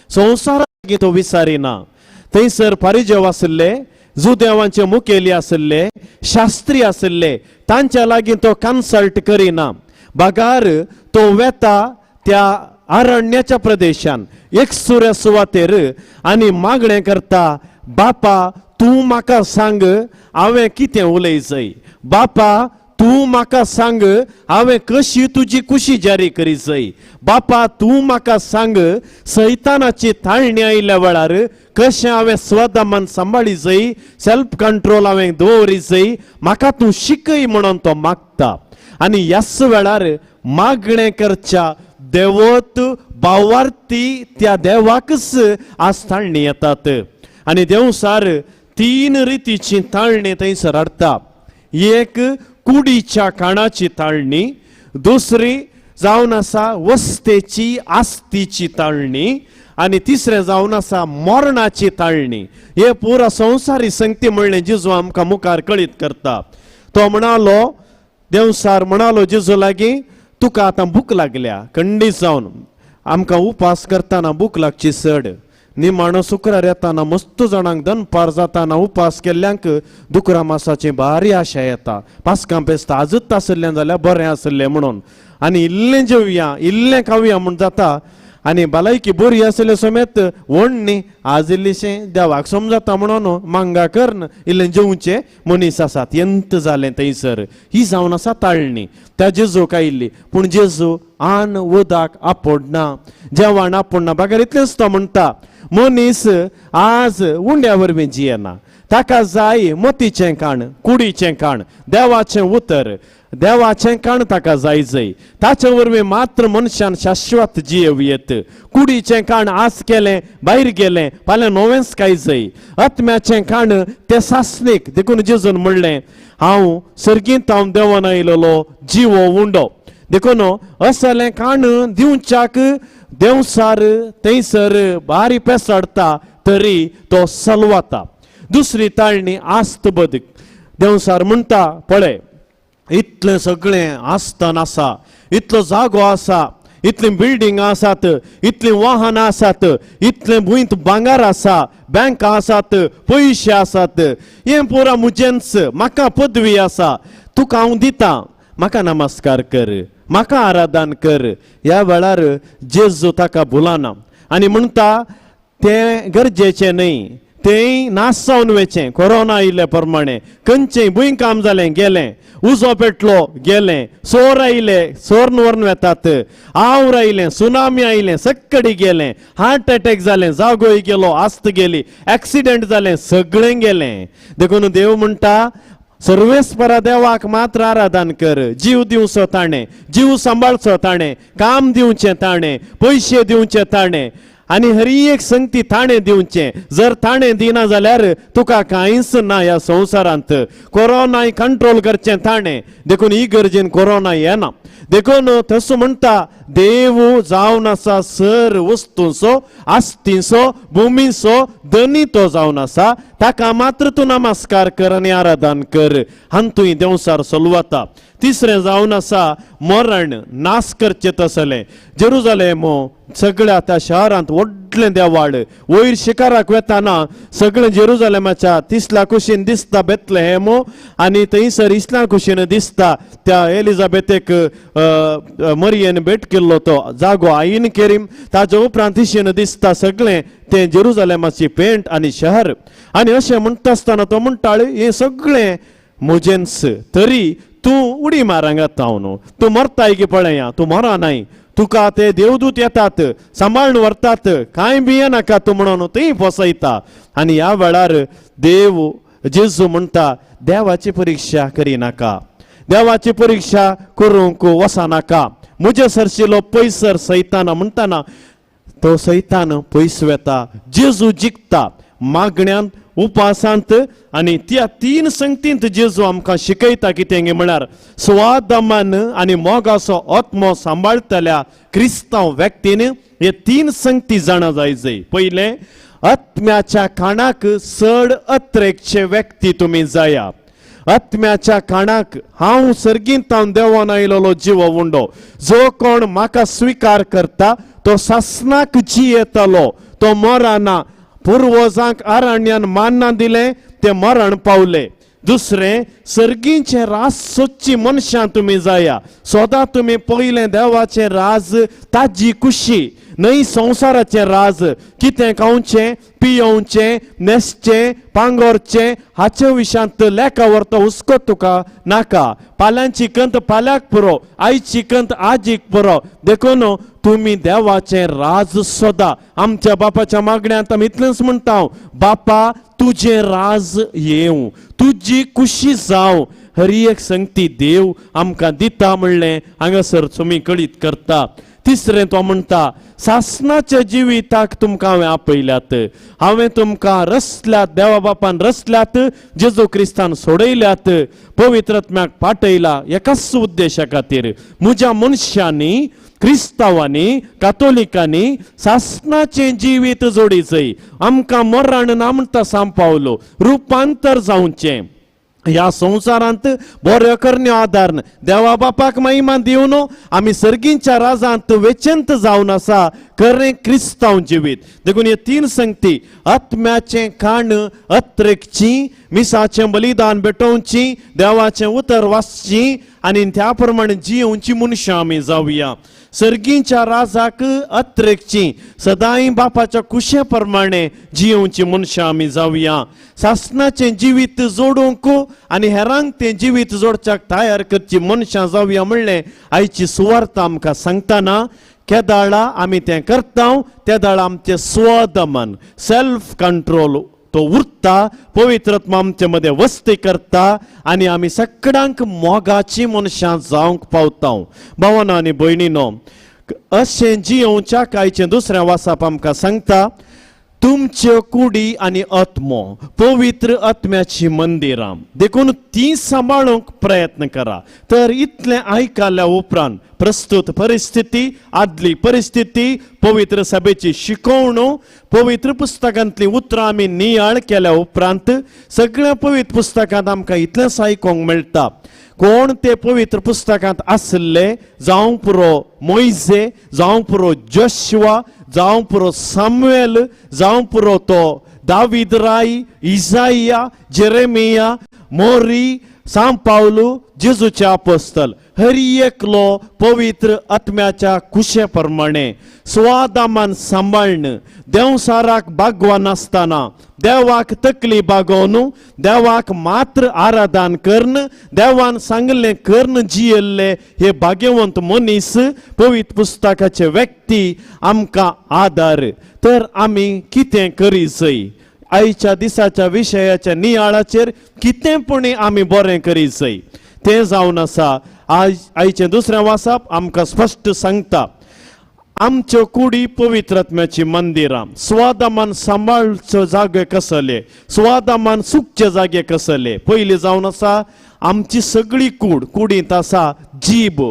संवसारा लागीं तो विसारिना. थंयसर पारिजेव आशिल्ले, जुदेवांचे मुखेली आशिल्ले, शास्त्री आशिल्ले, तांच्या लागीं तो कन्सल्ट करिना. बगार तो वेता त्या अरण्याच्या प्रदेशान एकसुऱ्या सुवातेर आनी मागणें करता, बापा तूं म्हाका सांग हांवें कितें उलयचय, बापा तूं म्हाका सांग हांवें कशी तुजी खुशी जारी करीचय, बापा तूं म्हाका सांग सैतानाची ताळणी आयिल्ल्या वेळार कशें हांवें स्वदमान सांबाळीचय, सेल्फ कंट्रोल हांवें दवरीचय, म्हाका तूं शिकय म्हणून तो मागता. आनी ह्याच वेळार मागणें करच्या देवत भावार्थी त्या देवाकच आज ताळणी येतात. आनी देवसार 3 रितीची ताळणी थंयसर हाडटा. एक कुडीच्या काणाची ताळणी, दुसरी जावन आसा वस्तेची आस्तीची ताळणी, आनी तिसरें जावन आसा मरणाची ताळणी. हे पुरा संवसारी संगती म्हणलें जेजू आमकां मुखार कळीत करता. तो म्हणालो, देवसार म्हणालो जेजू लागीं, तुका आतां भूक लागल्या खंडीत जावन, आमकां उपास करतना भूक लागची चड, निमाणो शुक्रार येताना मस्त जाणांक दनपार जाताना उपास केल्ल्यांक दुकरा मासाची भारी आशा येता, पासकां पेस्ता आजूच आसलें जाल्यार बरें आसलें म्हणून, आनी इल्लें जेवया इल्लें खावया म्हूण जाता. आनी भलायकी बरी आसले समेत व्हडनी आज इल्लीशें देवाक समजता म्हणून मांगा करून इल्लें जेवचें मनीस आसात. यंत जालें थंयसर ही जावन आसा ताळणी त्या जेजूक आयिल्ली. पूण जेजू आन उदक आपोडना, जेवण आपोडना, बगर इतलेंच तो म्हणटा मनीस आज उंड्या वरवीं जियेना, ताका जाय मोतीचें काण, कुडीचें काण, देवाचें उतर, देवाचें काण ताका जाय जय, ताचे वरवीं मात्र मनशान शाश्वत जियेव येत. कुडीचें काण आज केलें भायर गेलें फाल्यां नवेंच काय जय. आत्म्याचें काण तें सासणीक. देखून जेजून म्हणलें हांव सर्गींत हांव देवान आयलेलो जिवो उंडो. देखून असलें काण दिवच्याक देवसार थंयसर भारी पेसाडटा तरी तो सलवाता. दुसरी ताळणी आस्त बदक. देवसार म्हणटा पळय इतलें सगळें आस्थान आसा, इतलो जागो आसा, इतलीं बिल्डिंगां आसात, इतलीं वाहनां आसात, इतलें भुंयत भांगर आसा, बँकां आसात, पयशे आसात, हें पुरा म्हजेंच, म्हाका पदवी आसा, तुका हांव दितां, म्हाका नमस्कार कर, म्हाका आराधन कर. ह्या वेळार जेजू ताका भुलाना आनी म्हणटा तें गरजेचें न्हय, तें नाश जावन वचें. कोरोना आयिल्ले प्रमाणे खंयचें भूंयकाम जालें गेलें, उजो पेटलो गेलें, सोर आयले सोर्न व्हरून वेतात, our आयलें, सुनामी आयलें, सक्कडी गेलें, हार्ट अटॅक जालें, जागोय गेलो, आस्त गेली, एक्सिडंट जालें, सगळें गेलें. देखून देव म्हणटा सर्वेस्परा देवाक मात्र आराधन कर. जीव दिवचो ताणें, जीव सांबाळचो ताणें, काम दिवचें ताणें, पयशे दिवचे ताणें, आनी हरी एक संगती ताणें दिवचें. जर ताणें दिना जाल्यार तुका कांयच ना ह्या संवसारांत. कोरोनाय कंट्रोल करचें ताणें, देखून ही गरजेन कोरोना येना. देखून तसो म्हणटा देव जावन आसा सर वस्तूंचो, आस्तींचो, भुमीचो धनी तो जावन आसा, ताका मात्र तूं नमस्कार कर आनी आराधन कर. हातूंय देंवचार सलवता. तिसरें जावन आसा मरण, नाश करचें तसलें. जेरुजलेम सगळ्या त्या शहरांत व्हडलें देवाळ, वयर शिकाराक वेताना सगळें जेरुजलेमाच्या तिसल्या कुशीन दिसता बेतलेहेम आनी थंयसर इसल्या कुशीन दिसता त्या एलिजाबेथेक मरियेन भेट केल्लो तो जागो आईन केरीम. ताज्या उपरांत तिशीन दिसता सगळें तें जेरुजलेमाची पेंट आनी शहर. आनी अशें म्हणटा आसतना तो म्हणटा हें सगळें म्हजेंच, तरी तूं उडी मार हांगा तावन, तूं मरताय की पळया, तूं मरा नाय, तुका ते देवदूत येतात सांबाळून व्हरतात, कांय भियेनाका तूं म्हणून थंय फसयता. आनी ह्या वेळार देव जेजू म्हणटा देवाची परिक्षा करिनाका, देवाची परिक्षा करूंक वचनाका, म्हजे सरशिलो पयसर सैताना म्हणटाना तो सैतान पयस वेता. जेजू जिखता मागण्यांत, उपासांत. आनी त्या तीन संगतींत जेजू आमकां शिकयता कितें म्हळ्यार स्वादमान आनी मोगाचो आत्मो सांबाळटल्या क्रिस्तांव व्यक्तीन हे तीन संगती जाणा जाय जाय. पयलें, आत्म्याच्या काणाक चड अत्रेकचे व्यक्ती तुमी जाया. आत्म्याच्या काणाक हांव सर्गींत देवान आयलेलो जिवो उंडो, जो कोण म्हाका स्विकार करता तो सासनाक जियेतलो, तो मरना. पुर्वजांक अरण्यान मान्ना दिलें ते मरण पावले. दुसरें, सर्गींचें राज सोदची मनशां तुमी जाया. सदां तुमी पयलें देवाचें राज, ताजी कुशी, न्हय संवसाराचें राज. कितें खावचें, पियोवचें, न्हेसचें, पांगोरचें हाचे विशयांत लेखा व्हरता हुस्को तुका नाका. पाल्यांची कंत पाल्याक पुरो, आयची कंत आजीक पुरो. देखून तुमी देवाचें राज सोदा. आमच्या बापाच्या मागण्यांत आमी इतलेंच म्हणटा, बापा तुजें राज येवं, तुजी कुशी जावं. हरी एक संगती देव आमकां दिता म्हणलें हांगासर तुमी कळीत करता. तिसरें तो म्हणटा सासनाच्या जिविताक तुमकां हांवें आपयल्यात, हांवें तुमकां रसल्यात, देवा बापान रसल्यात, जेजू क्रिस्तान सोडयल्यात, पवित्र आत्म्याक पाठयला एकाच उद्देशा खातीर, म्हज्या मनशांनी, क्रिस्तांवांनी, कातोलिकांनी सासनाचें जिवीत जोडीचय. आमकां मरण ना म्हणटा सांपावलो, रुपांतर जावचें ह्या संवसारांत बऱ्यो करण्यो आदार देवा बापाक महिमा दिवन आमी सर्गींच्या राजांत वेचंत जावन आसा खरें क्रिस्तांव जिवीत. देखून हे तीन संगती, आत्म्याचें काण अत्रेकची, मिसाचें बलिदान भेटोवची, देवाचें उतर वाचची आनी त्या प्रमाणे जियोवची मनशां आमी जावया. सर्गींच्या राजाक अत्रेकची, सदांय बापाच्या कुशे प्रमाणे जियोवची मनशां आमी जावया. सासनाचें जिवीत जोडूंक आनी हेरांक तें जिवीत जोडच्याक तयार करची मनशां जावया म्हणलें आयची सुवार्थ आमकां सांगतना केदाळा आमी तें करता तेदाळा आमचें स्वदमन, सेल्फ कंट्रोल तो उरता, पवित्र आत्मा आमचे मदें वस्ती करता आनी आमी सगळ्यांक मोगाची मनशां जावंक पावता. भावानो आनी भयणीनो, अशें जियोवच्या आयचें दुसरें वाचप आमकां सांगता, तुमच्यो कुडी आनी आत्मो पवित्र आत्म्याची मंदिरां, देखून ती सांबाळूंक प्रयत्न करा. तर इतलें आयकल्या उपरांत प्रस्तुत परिस्थिती, आदली परिस्थिती, पवित्र सभेची शिकवणू, पवित्र पुस्तकांतली उतरां आमी नियाळ केल्या उपरांत सगळ्या पवित्र पुस्तकांत आमकां इतलेंच आयकूंक मेळटा, कोण ते पवित्र पुस्तकांत आशिल्ले, जावं पुरो मोयजे, जावं पुरो जोशुआ, जावं पुरो सामुएल, जावं पुरो तो दावीद राय, इजाया, जेरेमिया, मोरी, सांव पावलू, जेजूचे आपोस्तल, हरी एकलो पवित्र आत्म्याच्या कुशे प्रमाणे स्वादामान सांबाळण, देंवसाराक बागवानासतना देवाक तकली बागोवन देवाक मात्र आराधन करून देवान सांगलें करून जियेल्ले हे भाग्यवंत मनीस, पवित्र पुस्तकाचे व्यक्ती आमकां आदार. तर आमी कितें करी जय आयच्या दिसाच्या विशयाच्या नियाळाचेर कितें पुणी आमी बरें करी जय तें जावन आसा. आयचें दुसरें वाचप आमकां स्पश्ट सांगता, आमच्यो कुडी पवित्र आत्म्याची मंदिरां, स्वादमान सांबाळचो जागे कसले, स्वादमान सुकचे जागे कसले। पयलीं जावन आसा आमची सगळी कूड, कुडींत आसा जीब।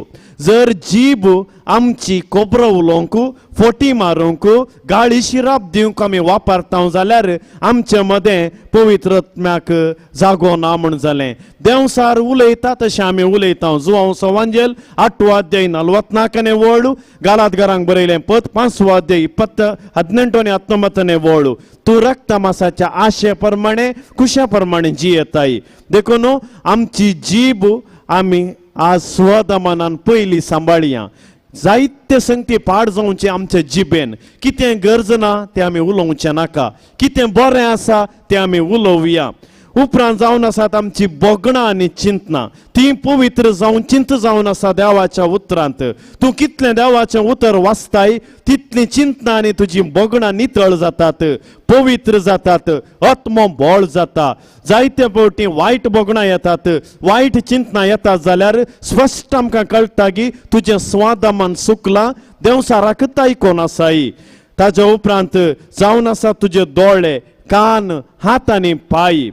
जर जीब आमची कोबरो उलोवंक, फोटी मारूंक, गाळी शिराप दिवंक आमी वापरता जाल्यार आमचे मदें पवित्र आत्म्याक जागो ना म्हूण जालें। देंवसार उलयता तशें आमी उलयता। जुवांव सवांजेल 8वो अध्याय 44 वळू, गालातगारांक बरयलें पद 5वो अध्याय 18 19 वळू, तूं रक्तमासाच्या आशे प्रमाणे कुशा प्रमाणे जियेताय। देखून आमची जीब आमी आज स्वदमानान पयलीं सांबाळया। जायते संगती पाड जावचे आमचे जिबेन, कितें गरज ना तें आमी उलोवचें नाका, कितें बरें आसा तें आमी उलोवया। उपरांत जावन आसात आमची भोगणां आनी चिंतनां, ती पवित्र जावन चिंत जावन आसा देवाच्या उतरांत। तूं कितलें देवाचें उतर वाचताय तितलीं चिंतनां आनी तुजी भोगणां नितळ जातात, पवित्र जातात, आत्मो बळ जाता। जायते फावटी वायट भोगणां येतात, वायट चिंतनां येतात जाल्यार स्पश्ट आमकां कळटा की तुजें स्वादमान सुकलां, देंवसाराकच आयकोन आसाय। ताज्या उपरांत जावन आसा तुजे दोळे, कान, हात आनी पांय।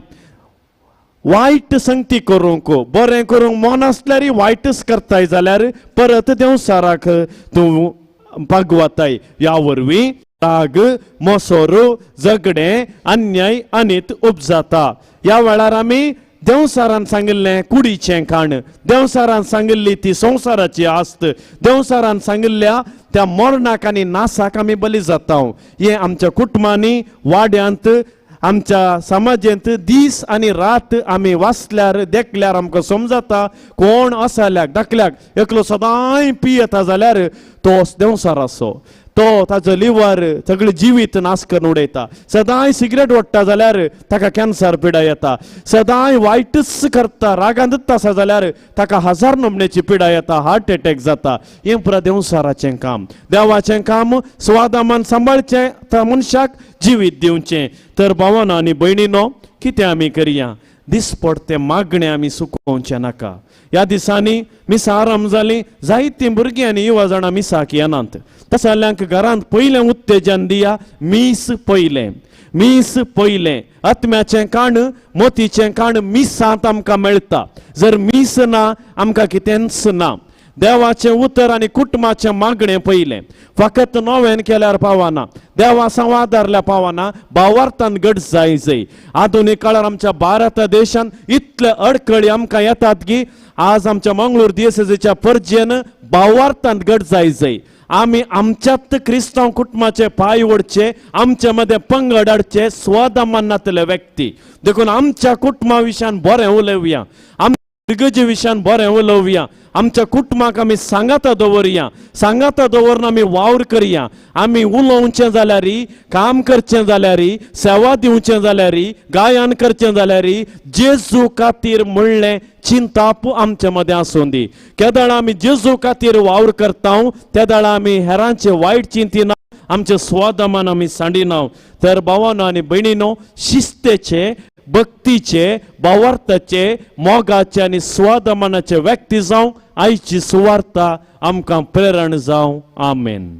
वायट संगती करूंक, बरें करूंक मन आसल्यार वायटच करताय जाल्यार परत देंवसाराक तूं पागवताय। ह्या वरवीं राग, मोसोरो, झगडें, अन्याय अनीत उपजाता। ह्या वेळार आमी देंवसारान सांगिल्लें कुडीचें काण, देंवसारान सांगिल्ली ती संवसाराची आस्त, देंवसारान सांगिल्ल्या त्या मरणाक आनी नासाक आमी बली जाता। हें आमच्या कुटुंबांनी, वाड्यांत, आमच्या समाजेंत दीस आनी रात आमी वाचल्यार देखल्यार आमकां समजता कोण असाल्याक धाकल्याक एकलो सदांय पियेता जाल्यार तो देंवसार आसो, तो ताजो लिवर सगळें जिवीत नाश करून उडयता। सदांय सिगरेट ओडटा जाल्यार ताका कॅन्सर पिडा येता। सदांय वायटच करता, रागांतच आसा जाल्यार ताका हजार नमण्याची पिडा येता, हार्ट एटॅक जाता। हें पुरा देंवसाराचें काम। देवाचें काम स्वादामान सांबाळचें, त्या मनशाक जिवीत दिवचें। तर भावानो आनी भयणीनो, कितें आमी करया? दिसपडतें मागणें आमी सुकोवचें नाका। ह्या दिसांनी मिसां आराम जालीं, जायतीं भुरगीं आनी युवा जाणां मिसाक येनात। तसल्यांक घरांत पयलें उत्तेजन दिया, मीस पयलें, मीस पयलें। आत्म्याचें काण, मोतीचें काण मिसांत आमकां मेळटा। जर मीस ना आमकां कितेंच ना। देवाचें उतर आनी कुटुंबाचें मागणें पयलें। फकत नोवेन केल्यार पावना, देवा संवादारल्यार पावना, भावार्थान घट जाय जाय। आधुनीक काळार आमच्या भारत देशान इतले अडखळी आमकां येतात की आज आमच्या मंगळूर दियसेच्या परजेन भावार्थान घट जाय जाय। आमी आमच्यात क्रिस्तांव कुटुंबाचे पांय ओडचे, आमच्या मदें पंगड हाडचे, स्वदमान नातले व्यक्ती। देखून आमच्या कुटुंबा विशयान बरें उलोवया, आमच्या इगर्जे विशयान बरें उलोवया, आमच्या कुटुंबाक आमी सांगाता दवरया, सांगाता दवरून आमी वावर करया। आमी उलोवचें जाल्यार, काम करचें जाल्यार, सेवा दिवचें जाल्यार, गायन करचें जाल्यार जेजू खातीर म्हणलें चिंताप आमचे मदें आसूं दी। केदळा आमी जेजू खातीर वावर करता तेदळा आमी हेरांचे वायट चिंतिना, आमचे स्वादमान आमी सांडिना। तर भावानो आनी भयणीनो, शिस्तेचे, भक्तीचे, भावार्थाचे, मोगाचे आनी स्वादमानाचे व्यक्ती जावं आयची सुवार्ता आमकां प्रेरण जावं। आमेन।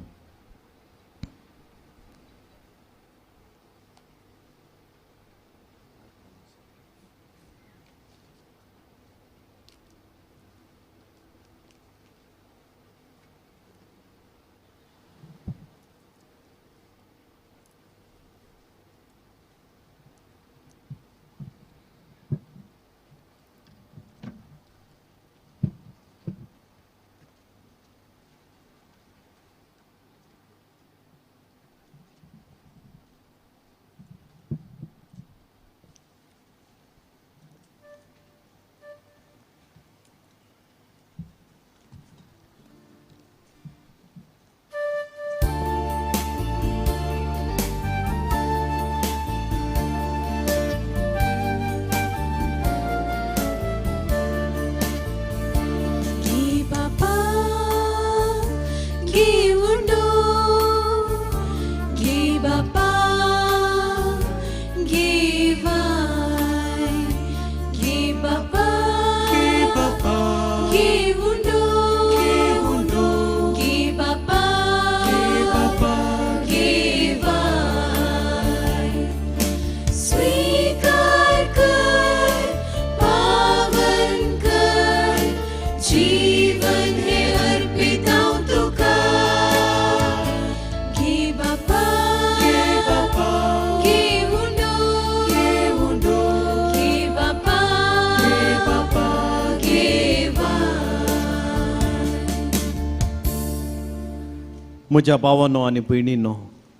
म्हज्या भावानो आनी भयणीनो,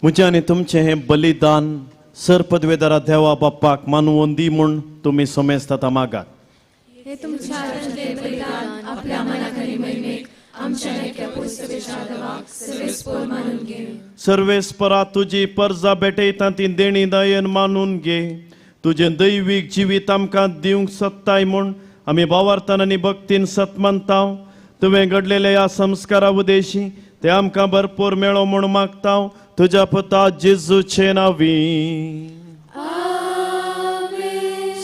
म्हजें आनी तुमचें हें बलिदान सर पदवेदारा देवा बाप्पाक मानवोन दी म्हूण तुमी समेस्त आतां मागात. हे तुमच्या हातांतलें बलिदान आपल्या मनाखाली महिमेक आमच्या नेक्या पोस्तवेच्या देवाक सर्वेस्पोर मानून घे. सर्वेस्परा तुजी परजा भेटयता ती देणी दयेन मानून घे. तुजें दैवीक जिवीत आमकां दिवंक सोदताय म्हूण आमी भावार्थान आनी भक्तीन सत मानता. तुवें घडलेल्या ह्या संस्कारा उदेशी ते आमकां भरपूर मेळो म्हूण मागता. तुज्या पुता जेजूचे नांवी.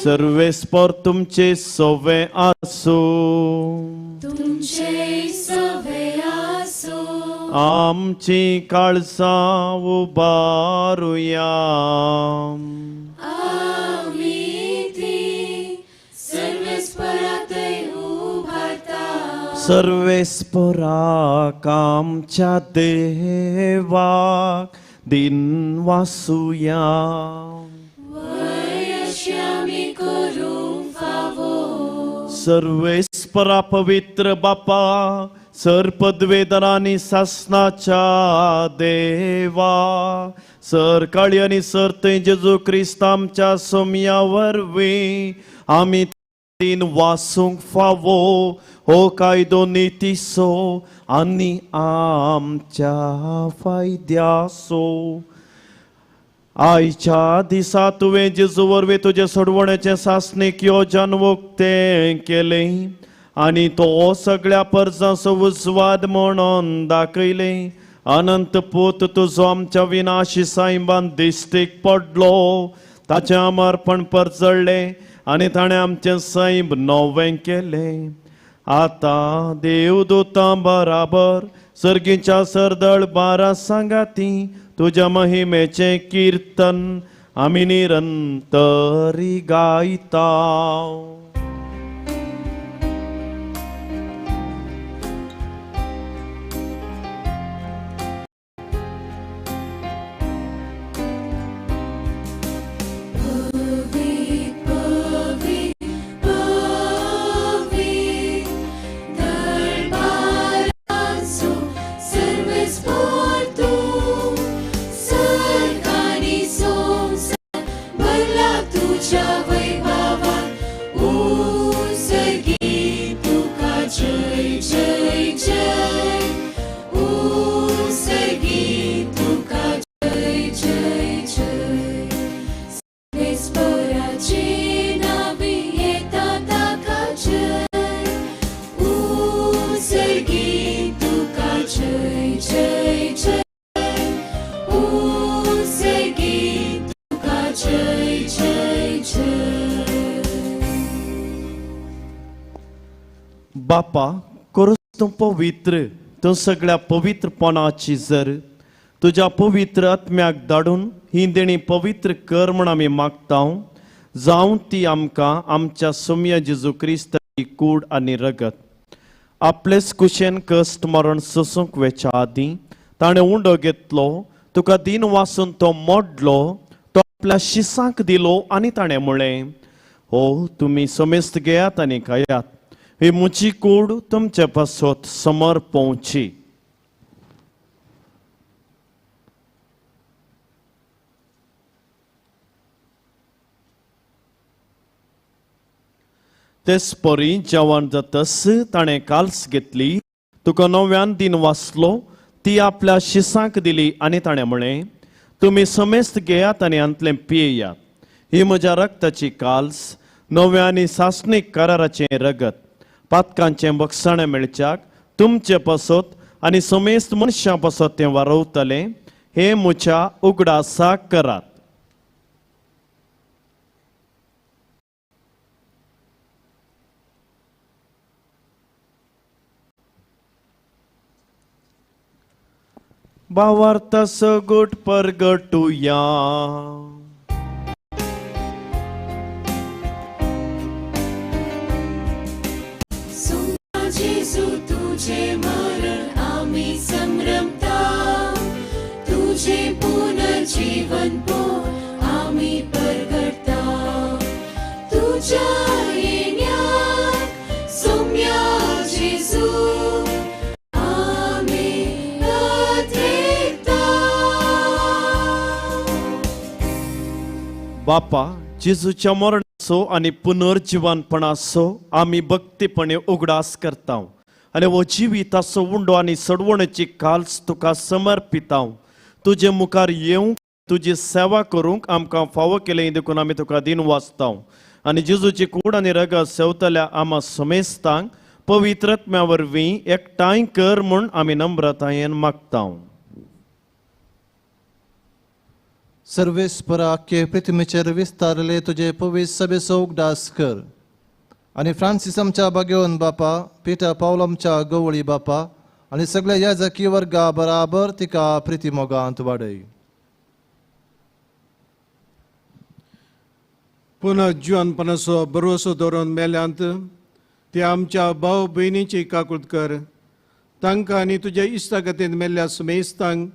सर्वेस्पोर तुमचे सवे आसूं. तुमचे सवे आसूं. आमची काळजां उबारुया. आमी ती सर्वेस्परातय उबारता. सर्वेस्पराक आमच्या देवाक दिन वासुया. सर्वेस्परा पवित्र बापा, सर पदवेदारांनी सासनाच्या देवा, सर काळी आनी सर थंय जेजू क्रिस्त आमच्या सोम्या वरवीं आमी तीन वासूंक फावो हो कायदो नितीसो आनी आमच्या फायद्यासो. आयच्या दिसा तुवें जेजू वरवीं तुजें सोडवण्याचें सासणीक योजन उक्तें केलें आनी तो सगळ्या परजांचो उजवाड म्हणून दाखयलें. अनंत पूत तुजो आमच्या विनाशी सायबान दिश्टीक पडलो, ताचें अमरपण परजळ्ळें आनी ताणें आमचें सैम नवें केलें. आतां देवदूतां बराबर सर्गीच्या सरदळ बारा सांगाती तुज्या महिमेचें कीर्तन आमी निरंतरी गायता. बापा, करूच तूं पवित्र, तूं सगळ्या पवित्रपणाची जर तुज्या पवित्र आत्म्याक धाडून ही देणी पवित्र कर म्हूण आमी मागता. जावं ती आमकां आमच्या सोम्या जेजू क्रिस्ताची कूड आनी रगत. आपलेच कुशेन कश्ट मरण सोसूंक वेच्या आदीं ताणें उंडो घेतलो, तुका दिन वासून तो मोडलो, तो आपल्या शिसांक दिलो आनी ताणें म्हळें, हो तुमी समेस्त घेयात आनी खायात, ही म्हजी कूड तुमचे पासत समर्पोवची. तेच परी जेवण जातस ताणें काल्स घेतली, तुका नव्यान दिन वाचलो, ती आपल्या शिसांक दिली आनी ताणें म्हळें, तुमी समेस्त घेयात आनी हांतलें पियेयात, ही म्हज्या रक्ताची काल्स, नव्या आनी सासणीक कराराचें रगत, पातकांचें बक्षाणें मेळच्याक तुमचे पासत आनी समेस्त मनशां पासत तें वारवतलें. हें म्हज्या उगडासाक करात. भावार्थाचो गोट परगटुया. जेजू तुझे मरण आमी संभ्रमता, तुझे पुनर्जीवन पो आमी परगटता. तुझ्या येण्याक सोम्या जेजू आमी अधेरता. बापा, जेजूच्या मरणाचो आनी पुनर्जिवनपणाचो आमी भक्तीपणे उगडास करता आनी हो जिविताचो उंडो आनी सडवणेची काल्स तुका समर्पिता. तुजे मुखार येवंक, तुजी सेवा करूंक आमकां फावो केलें देखून आमी तुका दिन वाचता. आनी जेजूची कूड आनी रगत सेवतल्या आमा समेस्तांक पवित्र आत्म्या वरवीं एकठांय कर म्हूण आमी नम्रतायेन मागता. सर्वेस्परा आख्खे पृथ्वीचेर विस्तारले तुजे पवित्र सभेचो उगडास कर आनी फ्रांसीस आमच्या बागेवन बापा, पिटर पावल आमच्या गवळी बापा आनी सगळ्या याजकी वर्गा बराबर तिका प्रिती मोगांत वाडय. पुनः जिवनपणाचो भरवसो दवरून मेल्यांत ते आमच्या भाव भयणीची काकूत कर. तांकां आनी तुज्या इश्टागतीन मेल्ल्या सुमेस्तांक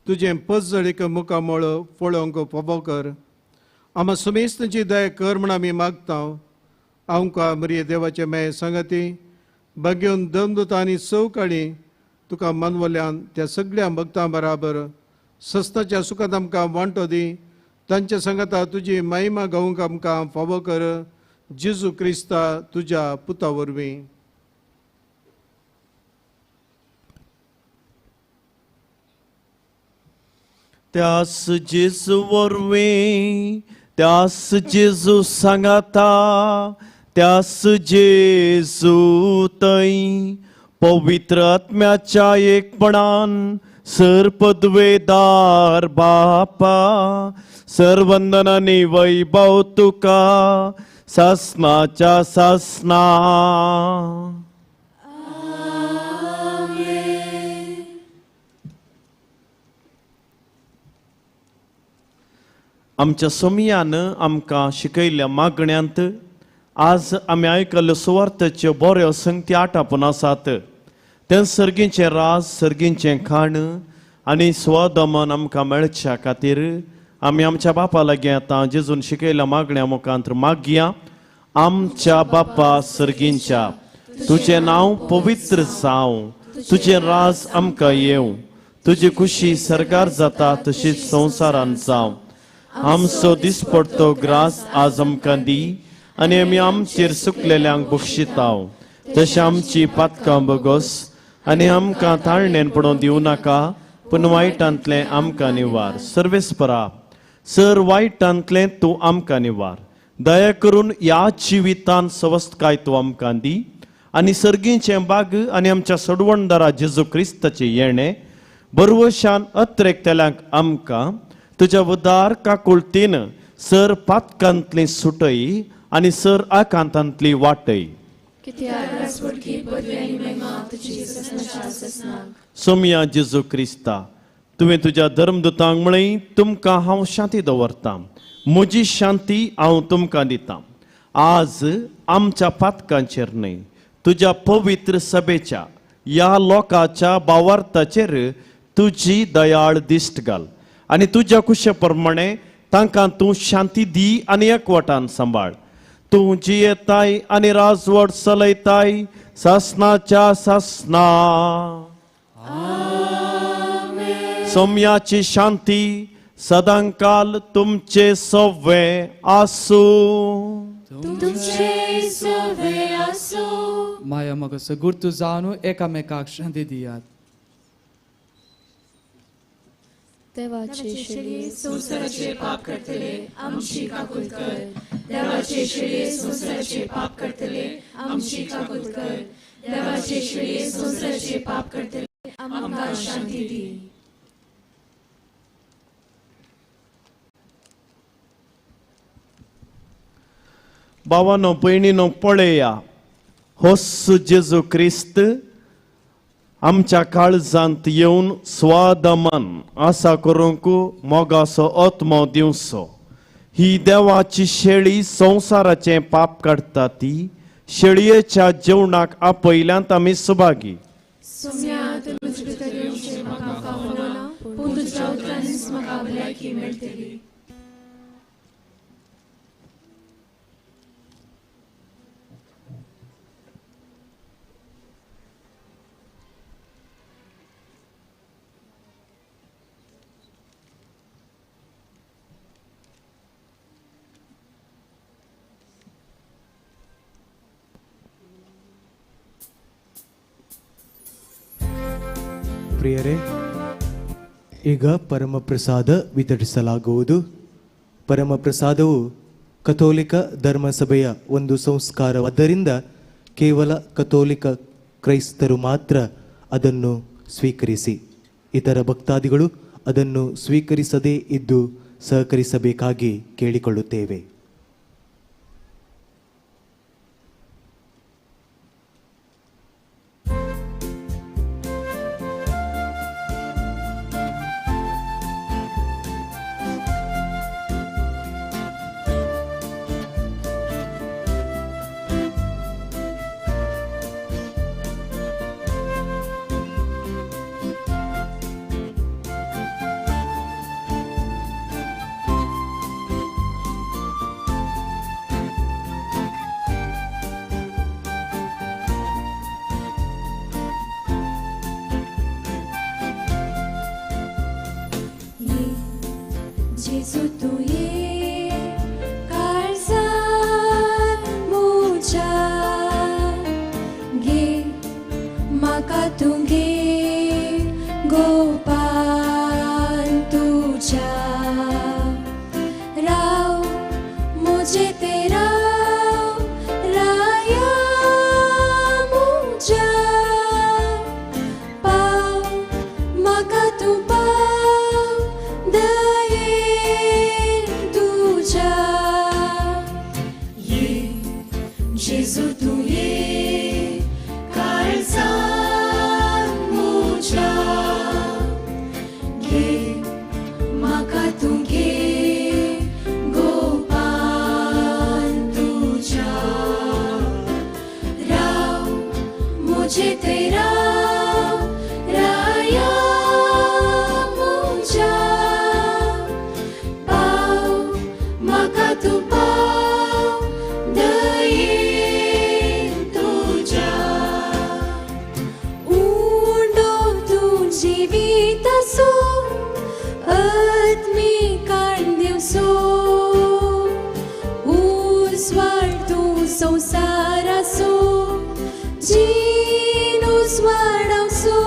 तुजें पजळीक मुखामळ पळोवंक फावो कर. आमा सुमेस्तांची दया कर म्हूण आमी मागता. आमकां मरिये देवाचे मेळ सांगाती बागेवन दमदुता आनी चवकाळी तुका मानवल्यान त्या सगळ्या भक्तां बराबर सस्ताच्या सुखांत आमकां वांटो दी. तांच्या सांगाता तुजी महिमा गावंक आमकां फावो कर. जेजू क्रिस्ता तुज्या पुता वरवीं. त्यास जेजू वरवीं, त्यास जेजू सांगाता, त्यास जेजू थंय पवित्र आत्म्याच्या एकपणान सर पदवेदार बापा, सर्वंदनानी वैभव तुका सासनाच्या सासना. आमच्या सोमियान आमकां शिकयल्ल्या मागण्यांत आज आमी आयकल्ल्यो सुवार्थाच्यो बऱ्यो संगती आटापून आसात. तें सर्गींचें राज, सर्गींचें खाण आनी स्वदमन आमकां मेळच्या खातीर आमी आमच्या बापा लागीं आतां जेजून शिकयल्या मागण्या मुखांत मागया. आमच्या बापा सर्गींच्या, तुजें नांव पवित्र जावं, तुजें राज आमकां येवं, तुजी खुशी सर्गार जाता तशीच संवसारान जावं. आमचो दिसपडतो ग्रास आज आमकां दी आनी आमी आमचेर सुकलेल्यांक बक्षिताव, तशें आमची पातकां बगोस आनी आमकां ताळणेन पडोवन दिवं नाका, पूण वायटांतलें आमकां निवार. सर्वेस्परा, सर वायटांतलें तूं आमकां निवार. दया करून ह्या जिवितान सवस्तकाय तूं आमकां दी आनी सर्गींचें बाग आनी आमच्या सडवणदारा जेजू क्रिस्ताचें येणें बरवशान अत्रेकतल्यांक आमकां तुज्या उदार काकुळतीन सर पातकांतली सुटय आनी सर आकांतांतली वाटय. सोमिया जेजू क्रिस्ता, तुवें तुज्या धर्मदूतांक म्हळें, तुमकां हांव शांती दवरतां, म्हजी शांती हांव तुमकां दितां. आज आमच्या पातकांचेर न्हय, तुज्या पवित्र सभेच्या ह्या लोकांच्या भावार्थाचेर तुजी दयाळ दिश्ट घाल आनी तुज्या कुशे प्रमाणे तांकां तूं शांती दी आनी एकवटान सांबाळ. तूं जियेताय आनी राजवट चलयताय सासनाच्या सासना. सोम्याची शांती सदांकाल तुमचे सवे आसूं. तुमचे सवे आसूं. माया म्हाका सगुर्तू जावन एकामेकाक शांती दियात. देवाचे शेळये संवसाराचे पाप करतले आमची काकूत कर. देवाचे शेळये संवसाराचे पाप करतले आमची काकूत कर. देवाचे शेळये संवसाराचे पाप करतले आमकां शांती दी. भावानो भयणीनो, पळया होस जेजू क्रिस्त आमच्या काळजांत येवन स्वादमन आसा करूंक मोगाचो आत्मो दिवचो. ही देवाची शेळी संवसाराचें पाप काडटा ती शेळयेच्या जेवणाक आपयल्यांत आमी सुभागी. ಪ್ರಿಯರೇ, ಈಗ ಪರಮಪ್ರಸಾದ ವಿತರಿಸಲಾಗುವುದು. ಪರಮಪ್ರಸಾದವು ಕಥೋಲಿಕ ಧರ್ಮಸಭೆಯ ಒಂದು ಸಂಸ್ಕಾರವಾದ್ದರಿಂದ ಕೇವಲ ಕಥೋಲಿಕ ಕ್ರೈಸ್ತರು ಮಾತ್ರ ಅದನ್ನು ಸ್ವೀಕರಿಸಿ, ಇತರ ಭಕ್ತಾದಿಗಳು ಅದನ್ನು ಸ್ವೀಕರಿಸದೇ ಇದ್ದು ಸಹಕರಿಸಬೇಕಾಗಿ ಕೇಳಿಕೊಳ್ಳುತ್ತೇವೆ. जेजू तुवें काळजांत म्हज्या घे म्हाका तूं घे गोपान तुज्या राव म्हजे ते राव राया म्हज्या पाव म्हाका तूं पाव जेजू तुवें काळजांत म्हज्या घे म्हाका तूं घे गोपान तुज्या राव म्हजे ते राव राया म्हज्या पाव म्हाका तूं पाव जिविताचो आत्मिकान दिवचो उजवाड तूं संवसाराचो जीण उजवाडावचो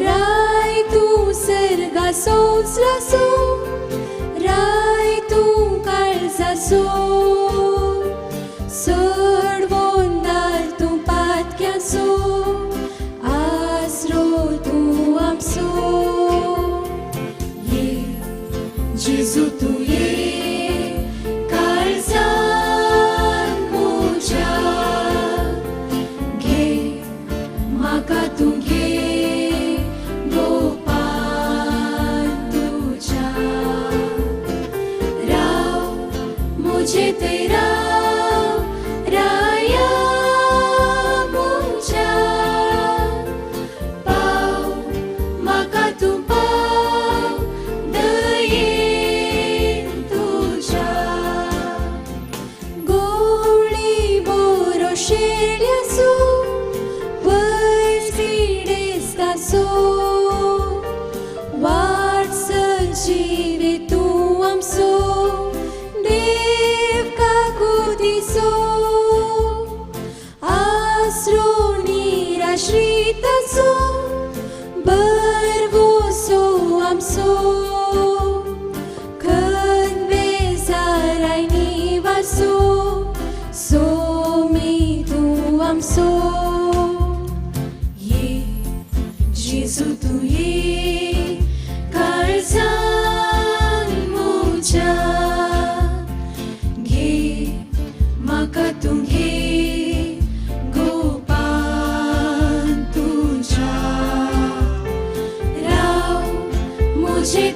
राय तूं सर्गा संवसाराचो राय तूं काळजाचो सडवोंदार तूं पातक्याचो जेजू तुवें काळजांत म्हज्या घे म्हाका तूं घे गोपान तुज्या राव म्हजे ते राव राया म्हज्या पाव म्हाका तूं पाव वाट संजीवे तूं आमचो देव काकुतीचो आसरो निराश्रिताचो भरवंसो आमचो खंबेजाराय निवासो सोमी तूं आमचो जेजू तुवें काळजांत म्हज्या घे म्हाका तूं घे गोपान तुज्या राव म्हजे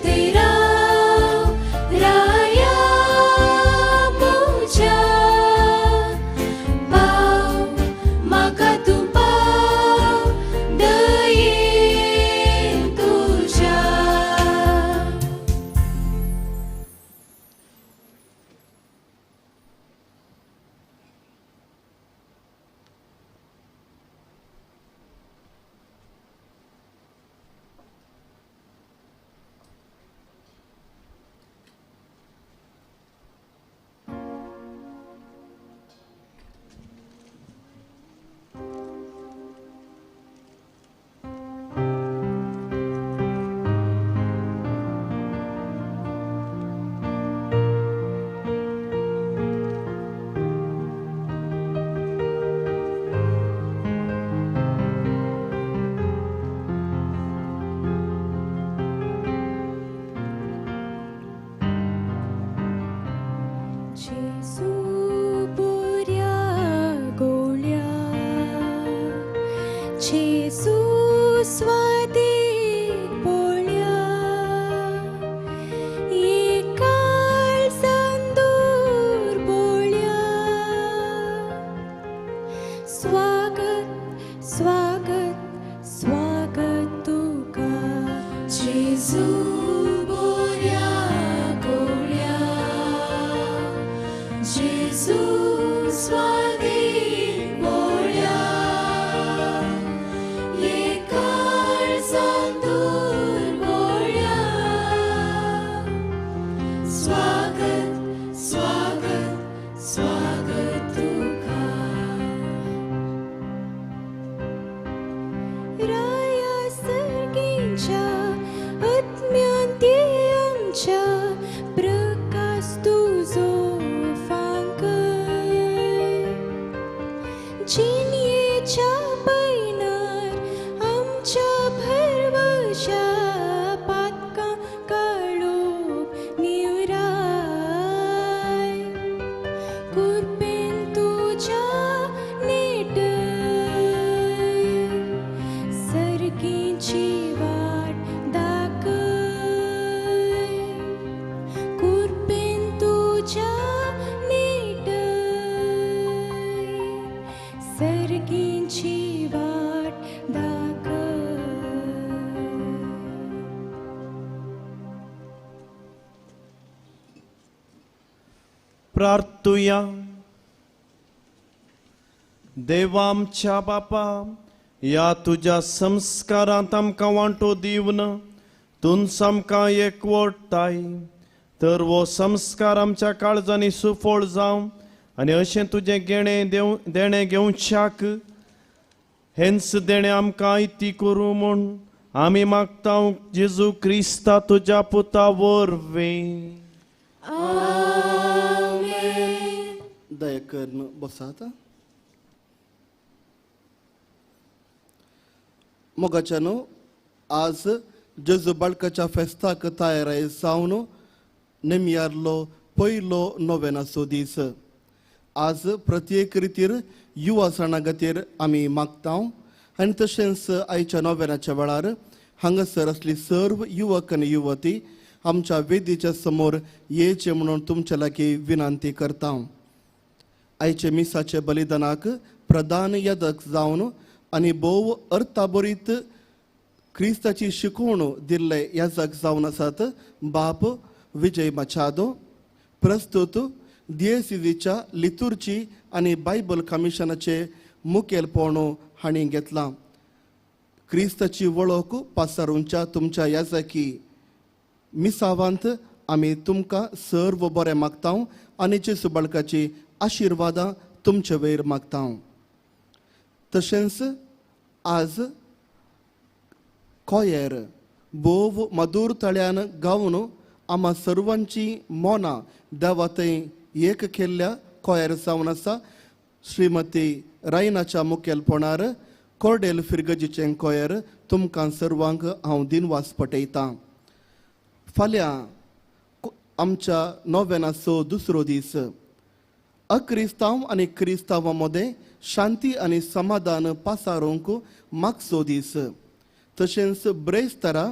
प्रार्थुया. देवा आमच्या बापा, ह्या तुज्या संस्कारांत आमकां वांटो दिवन तूंच आमकां एकवटताय, तर हो संस्कार आमच्या काळजांनी सुफळ जावं आनी अशें तुजें घेणें देणें घेवच्याक हेंच देणें आमकां आयती करूं म्हूण आमी मागता जेजू क्रिस्ता तुज्या पुता वरवीं. दया करून बसात. मोगाच्यानो, आज जेजू बाळकाच्या फेस्ताक तयाराय जावन नेमयारलो पयलो नोवेनाचो दीस. आज प्रत्येक रितीर युवा सणा खातीर आमी मागता आनी तशेंच आयच्या नोवेनाच्या वेळार हांगासर आसली सर्व युवक आनी युवती आमच्या वेदीच्या समोर येचे म्हणून तुमच्या लागीं विनंती करता. आयचे मिसाचे बलिदानाक प्रधान यादक जावन आनी भोव अर्थाबरीत क्रिस्ताची शिकवण दिल्ले याजक जावन आसात बाप विजय मचादो. प्रस्तुत दियेसिजीच्या लितुर्ची आनी बायबल कमिशनाचे मुखेलपण हांणी घेतलां. क्रिस्ताची वळख पासारूंच्या तुमच्या याजकी मिसावांत आमी तुमकां सर्व बरें मागता आनी जेजू बाळकाची आशिर्वादां तुमचे वयर मागता. तशेंच आज कोयर भोव मधूर तळ्यान गावन आमा सर्वांची मनां देवा थंय एक केल्ल्या कोयर जावन आसा श्रीमती रायनाच्या मुखेलपणार कोर्डेल फिरगजीचें कोयर. तुमकां सर्वांक हांव दिनवास पटयतां. फाल्यां आमच्या नोवेनाचो दुसरो दीस. अक्रिस्तांव आनी क्रिस्तांवां मदें शांती आनी समाधान पासारूंक मागचो दीस. तशेंच ब्रेस्तारा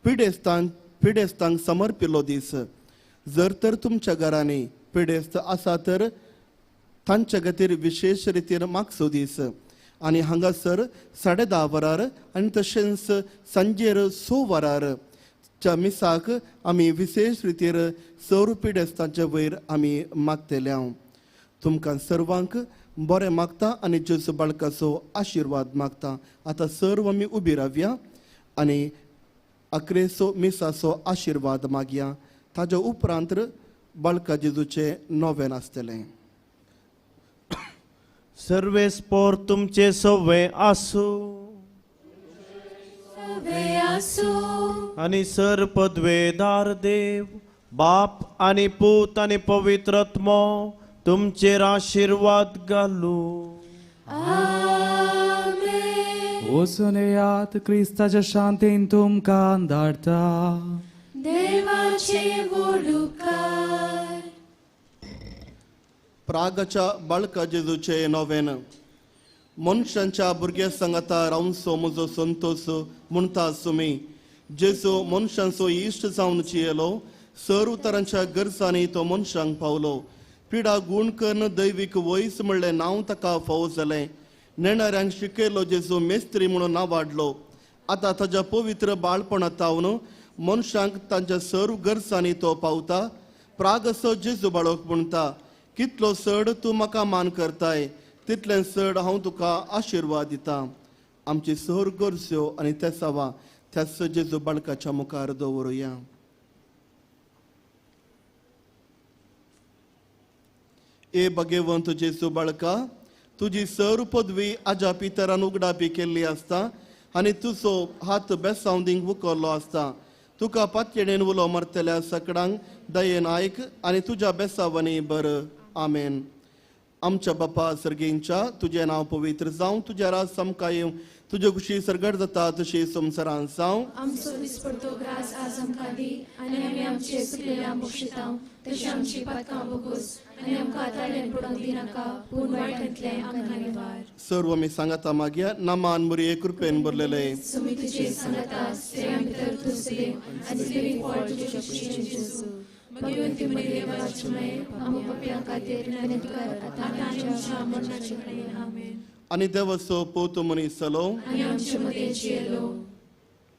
पिडेस्तांक समर्पिल्लो दीस. जर तर तुमच्या घरांनी पिडेस्त आसा तर तांच्या खातीर विशेश रितीन मागचो दीस. आनी हांगासर 10:30 वरार आनी तशेंच सांजेर 6 वरार च्या मिसाक आमी विशेश रितीर सर्व पिडेस्तांचे वयर आमी मागतले. तुमकां सर्वांक बरें मागता आनी जेजू बाळकाचो आशिर्वाद मागता. आतां सर्व आमी उबी रावया आनी अक्रेचो मिसाचो आशिर्वाद मागया. ताज्या उपरांत बाळका जेजूचें नोवेन आसतलें. सर्वेस्पोर तुमचे सवे आसूं आनी सर पदवेदार देव बाप आनी पूत आनी पवित्र आत्मो तुमचेर आशिर्वाद घालू. वचून येयात, क्रिस्ताच्या शांतीन तुमकां धाडटा. देवाचे वडुकार. प्रागाच्या बाळका जेजूचे नोवेन. मनशांच्या भुरग्या सांगाता रावंचो म्हजो संतोस म्हणटा सुमी. जेजू मनशांचो इश्ट जावन जियेलो. सर्व तरांच्या गरजांनी तो मनशांक पावलो. पिडा गूण करून दैवीक वयस म्हणलें नांव ताका फावो जालें. नेणाऱ्यांक शिकयलो जेजू मेस्त्री म्हणून नांवाडलो. आतां ताज्या पवित्र बाळपणांत तावन मनशांक तांच्या सर्व गरजांनी तो पावता. प्रागसो जेजू बाळक म्हणटा, कितलो चड तूं म्हाका मान करताय तितलें चड हांव तुका आशिर्वाद दितां. आमची सर्व गरज्यो आनी तेसावा त्याच जेजू बाळकाच्या मुखार दवरुया. ए भगेवंत जेजू बाळका, तुजी सर्व पदवी आजा पितरान उगडापी केल्ली आसता आनी तुजो हात बेसावंदींक उखल्लो आसता. तुका पातयेणेन उलो मारतल्या सकडांक दयेन आयक आनी तुज्या बेसावांनी बर. आमेन. आमच्या बापा सर्गींच्या, तुजें नांव पवित्र जावं, तुज्या राज सामकां येवं, तुजे खुशी सर्गड जाता तशी संवसारांत जावं. आमचो दिसपडतो ग्रास आज आमकां दी आनी आमी आमचे चुकलेल्या बक्षितांव तशी आमची पातकां बोगोस आनी आमकां ताळ्यान पडोवंक दिनाका, पूण वायटांतलें आमकां निवार. सर्व आमी सांगाता मागया नामान मुरये कृपेन भरलेले. सुमी तुजे सांगाता स्त्रियां भितर तूं देव आनी देवी फळ तुजे कुशीचें जेजू. भगवंती मरी देवाचे माये आमी पापयां खातीर विनंती कर आतां आनी आमच्या मरणाचे घडये. आमेन. आनी देवाचो पूत मनीस जालो आनी आमचे मदें जियेलो.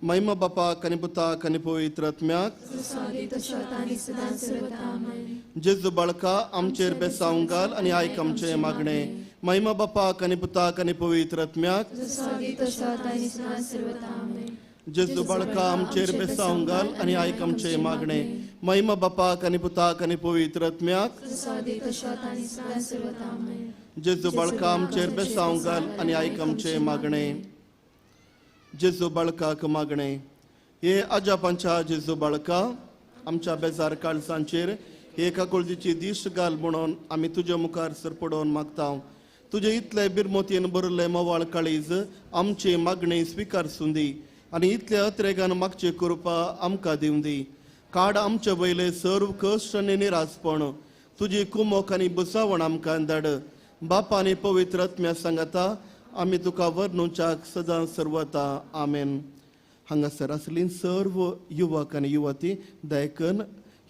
महिमा बापाक आनी पुताक आनी पवित्र आत्म्याक. जेजू बाळका आमचेर बेसांव घाल आनी आयक आमचें मागणें. महिमा बापाक आनी पुताक आनी पवित्र आत्म्याक. जेजू बाळका आमचेर बेसांव घाल आनी आयक आमचें मागणें. महिमा बापाक आनी पुताक आनी पवित्र आत्म्याक. जेजू बाळका आमचेर बेसांव घाल आनी आयक आमचें मागणें. जेजू बाळकाक मागणें. हे आजापांच्या जेजू बाळका आमच्या बेजार काळजांचेर हे काकुळतीची दीस घाल म्हणून आमी तुज्या मुखार सरपडोवन मागता. तुजे इतले बिरमोतयेन भरिल्ले मोवाळ काळीज आमची मागणी स्विकार सुंदी आनी इतले अत्रेगान मागचे कृपा आमकां दिवं दी. काड आमचे वयले सर्व कश्ट आनी निरासपण तुजी कुमोक आनी बुसावण आमकां धाड. बापा आनी पवित्र आत्म्या सांगाता आमी तुका वर्णुच्याक सदां सर्वता. आमेन. हांगासर आसली सर्व युवक आनी युवती दयकन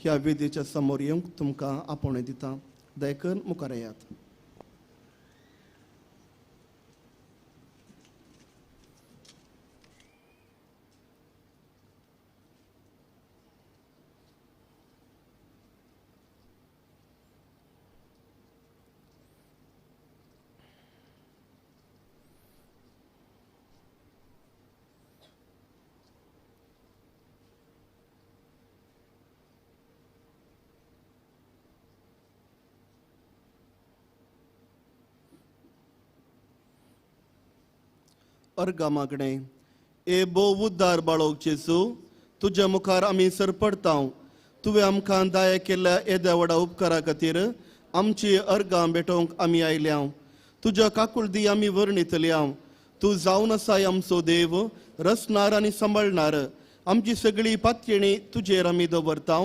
ह्या वेदीच्या समोर येवंक तुमकां आपोवणें दिता. दयकन मुखार येयात. अर्गा मागणें. ए भोव उद्दार बाळोवक जेजू तुज्या मुखार आमी सरपडता. तुवें आमकां दाया केल्ल्या येद्या व्हडा उपकारा खातीर आमची अर्गां भेटोवंक आमी आयल्या. तुज्या काकुळदी आमी वर्णितल्या. तूं जावन आसाय आमचो देव, रचणार आनी सांबाळणार. आमची सगळी पातयेणी तुजेर आमी दवरता.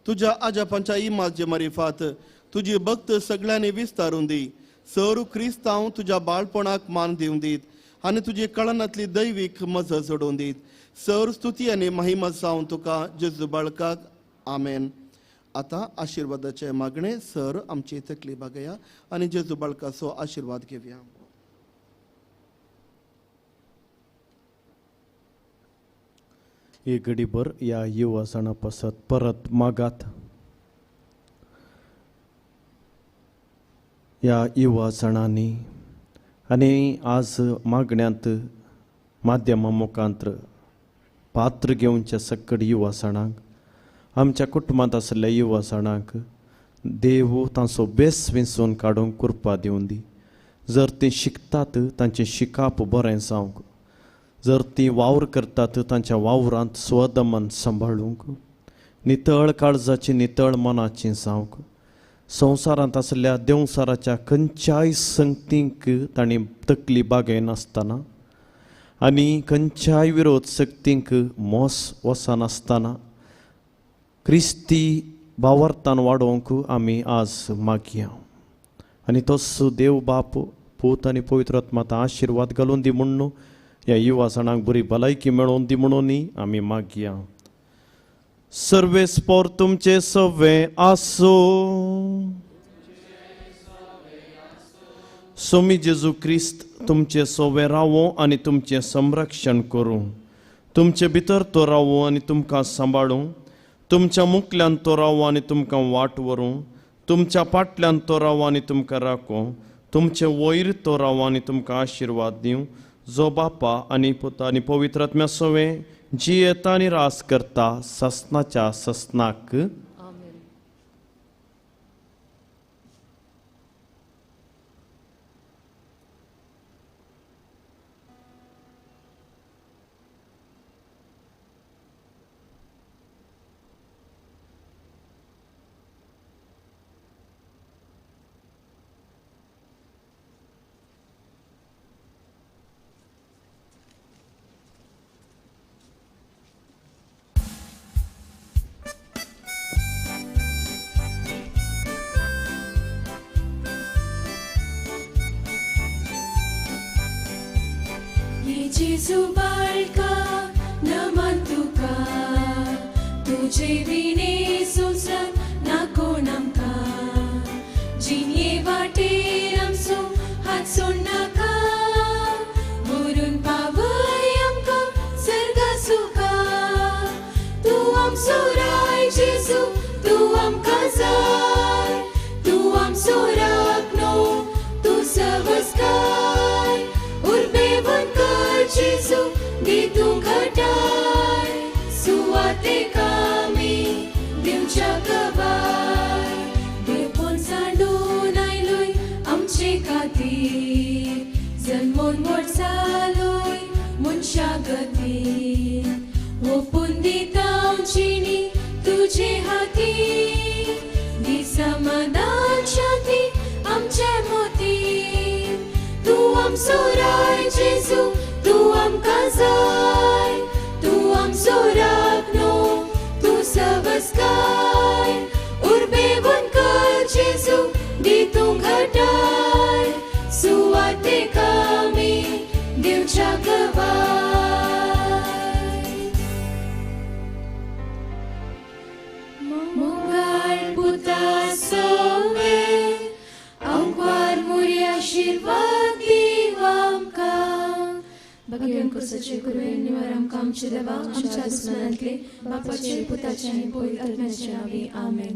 तुज्या आजापांच्या इमाजे मारिफात तुजी भक्त सगळ्यांनी विस्तारून दी. सर क्रिस्तांव तुज्या बाळपणाक मान दिवन दीत आनी तुजी कळनांतली दैवीक मजा जोडून दीत. सर स्तुती आनी महिमा जावन तुका जेजू बाळकाक. आमेन. आतां आशिर्वादाचे मागणे सर आमची तकली बागया आनी जेजू बाळकाचो आशिर्वाद घेवया. एक घडीभर ह्या युवा जाणां पासत परत मागात. ह्या युवा जाणांनी आनी आज मागण्यांत माध्यमा मुखांत्र पात्र घेवच्या सकट युवा जाणांक आमच्या कुटुंबांत आशिल्ल्या युवा जाणांक देव तांचो बेस विंचून काडूंक कृपा दिवन दी. जर तीं शिकतात तांचें शिकाप बरें जावंक, जर तीं वावर करतात तांच्या वावरांत स्वदमन सांबाळूंक, नितळ काळजाची नितळ मनाची जावंक, संवसारांत आशिल्ल्या देंवसाराच्या खंयच्याय संगतींक तांणी तकली बागयनासतना आनी खंयच्याय विरोध शक्तींक मोस वचनासतना क्रिस्ती भावार्थान वाडोवंक आमी आज मागया. आनी तोच देव बाप पूत आनी पवित्र आत्मा आशिर्वाद घालून दी म्हूण ह्या युवा जाणांक बरी भलायकी मेळोवन दी म्हणून आमी मागया. सर्वेस्पोर तुमचे सवे आसूं. सोमी जेजू क्रिस्त तुमचे सवे रावो आनी तुमचें संरक्षण करूं. तुमचे भितर तो रावो आनी तुमकां सांबाळूं. तुमच्या मुखल्यान तो रावो आनी तुमकां वाट व्हरूं. तुमच्या फाटल्यान तो रावो आनी तुमकां राखूं. तुमचे वयर तो रावो आनी तुमकां आशिर्वाद दिवं. जो बापा आनी पुता आनी पवित्र आत्म्या सवे जियेता आनी रास करता ससनाच्या ससनाक. जेजू बाळका नमन तुका, तुझे विणे संवसार ना कोण आमकां. जिणे वाटेर आमचो हात सोडनाका, व्हरून पावय आमकां सर्गा सुखा. जाय. तूं आमचो राखणो, तूं सवस्काय, उर्बेवन कर जेजू, दी तूं घटाय, सुवातेक आमी दिवच्या गवाय. देवपण सांडून आयलोय आमचे खातीर, जल्मोन व्हड जालोय मनशा गतीन, ओपून दिता जिणी तुजे हाती, दी समाधान शांती आमचे मोती. तूं आमचो राय जेजू, तूं आमकां जाय, तूं आमचो राखणो, तूं सवस्काय, उर्बेवन कर जेजू, दी तूं घटाय, सुवातेक आमी दिवच्या गवाय. मोगाळ पुता सोवे, आंकवार मुरी आशिर्वाद दीव आमकां. भाग्यवान कुर्साचे कुरवे निवार आमकां आमचे देवा, आमच्या दुस्मानांतले, बापाचे, पुताचे आनी पवित्र आत्म्याचे नांवी, आमेन.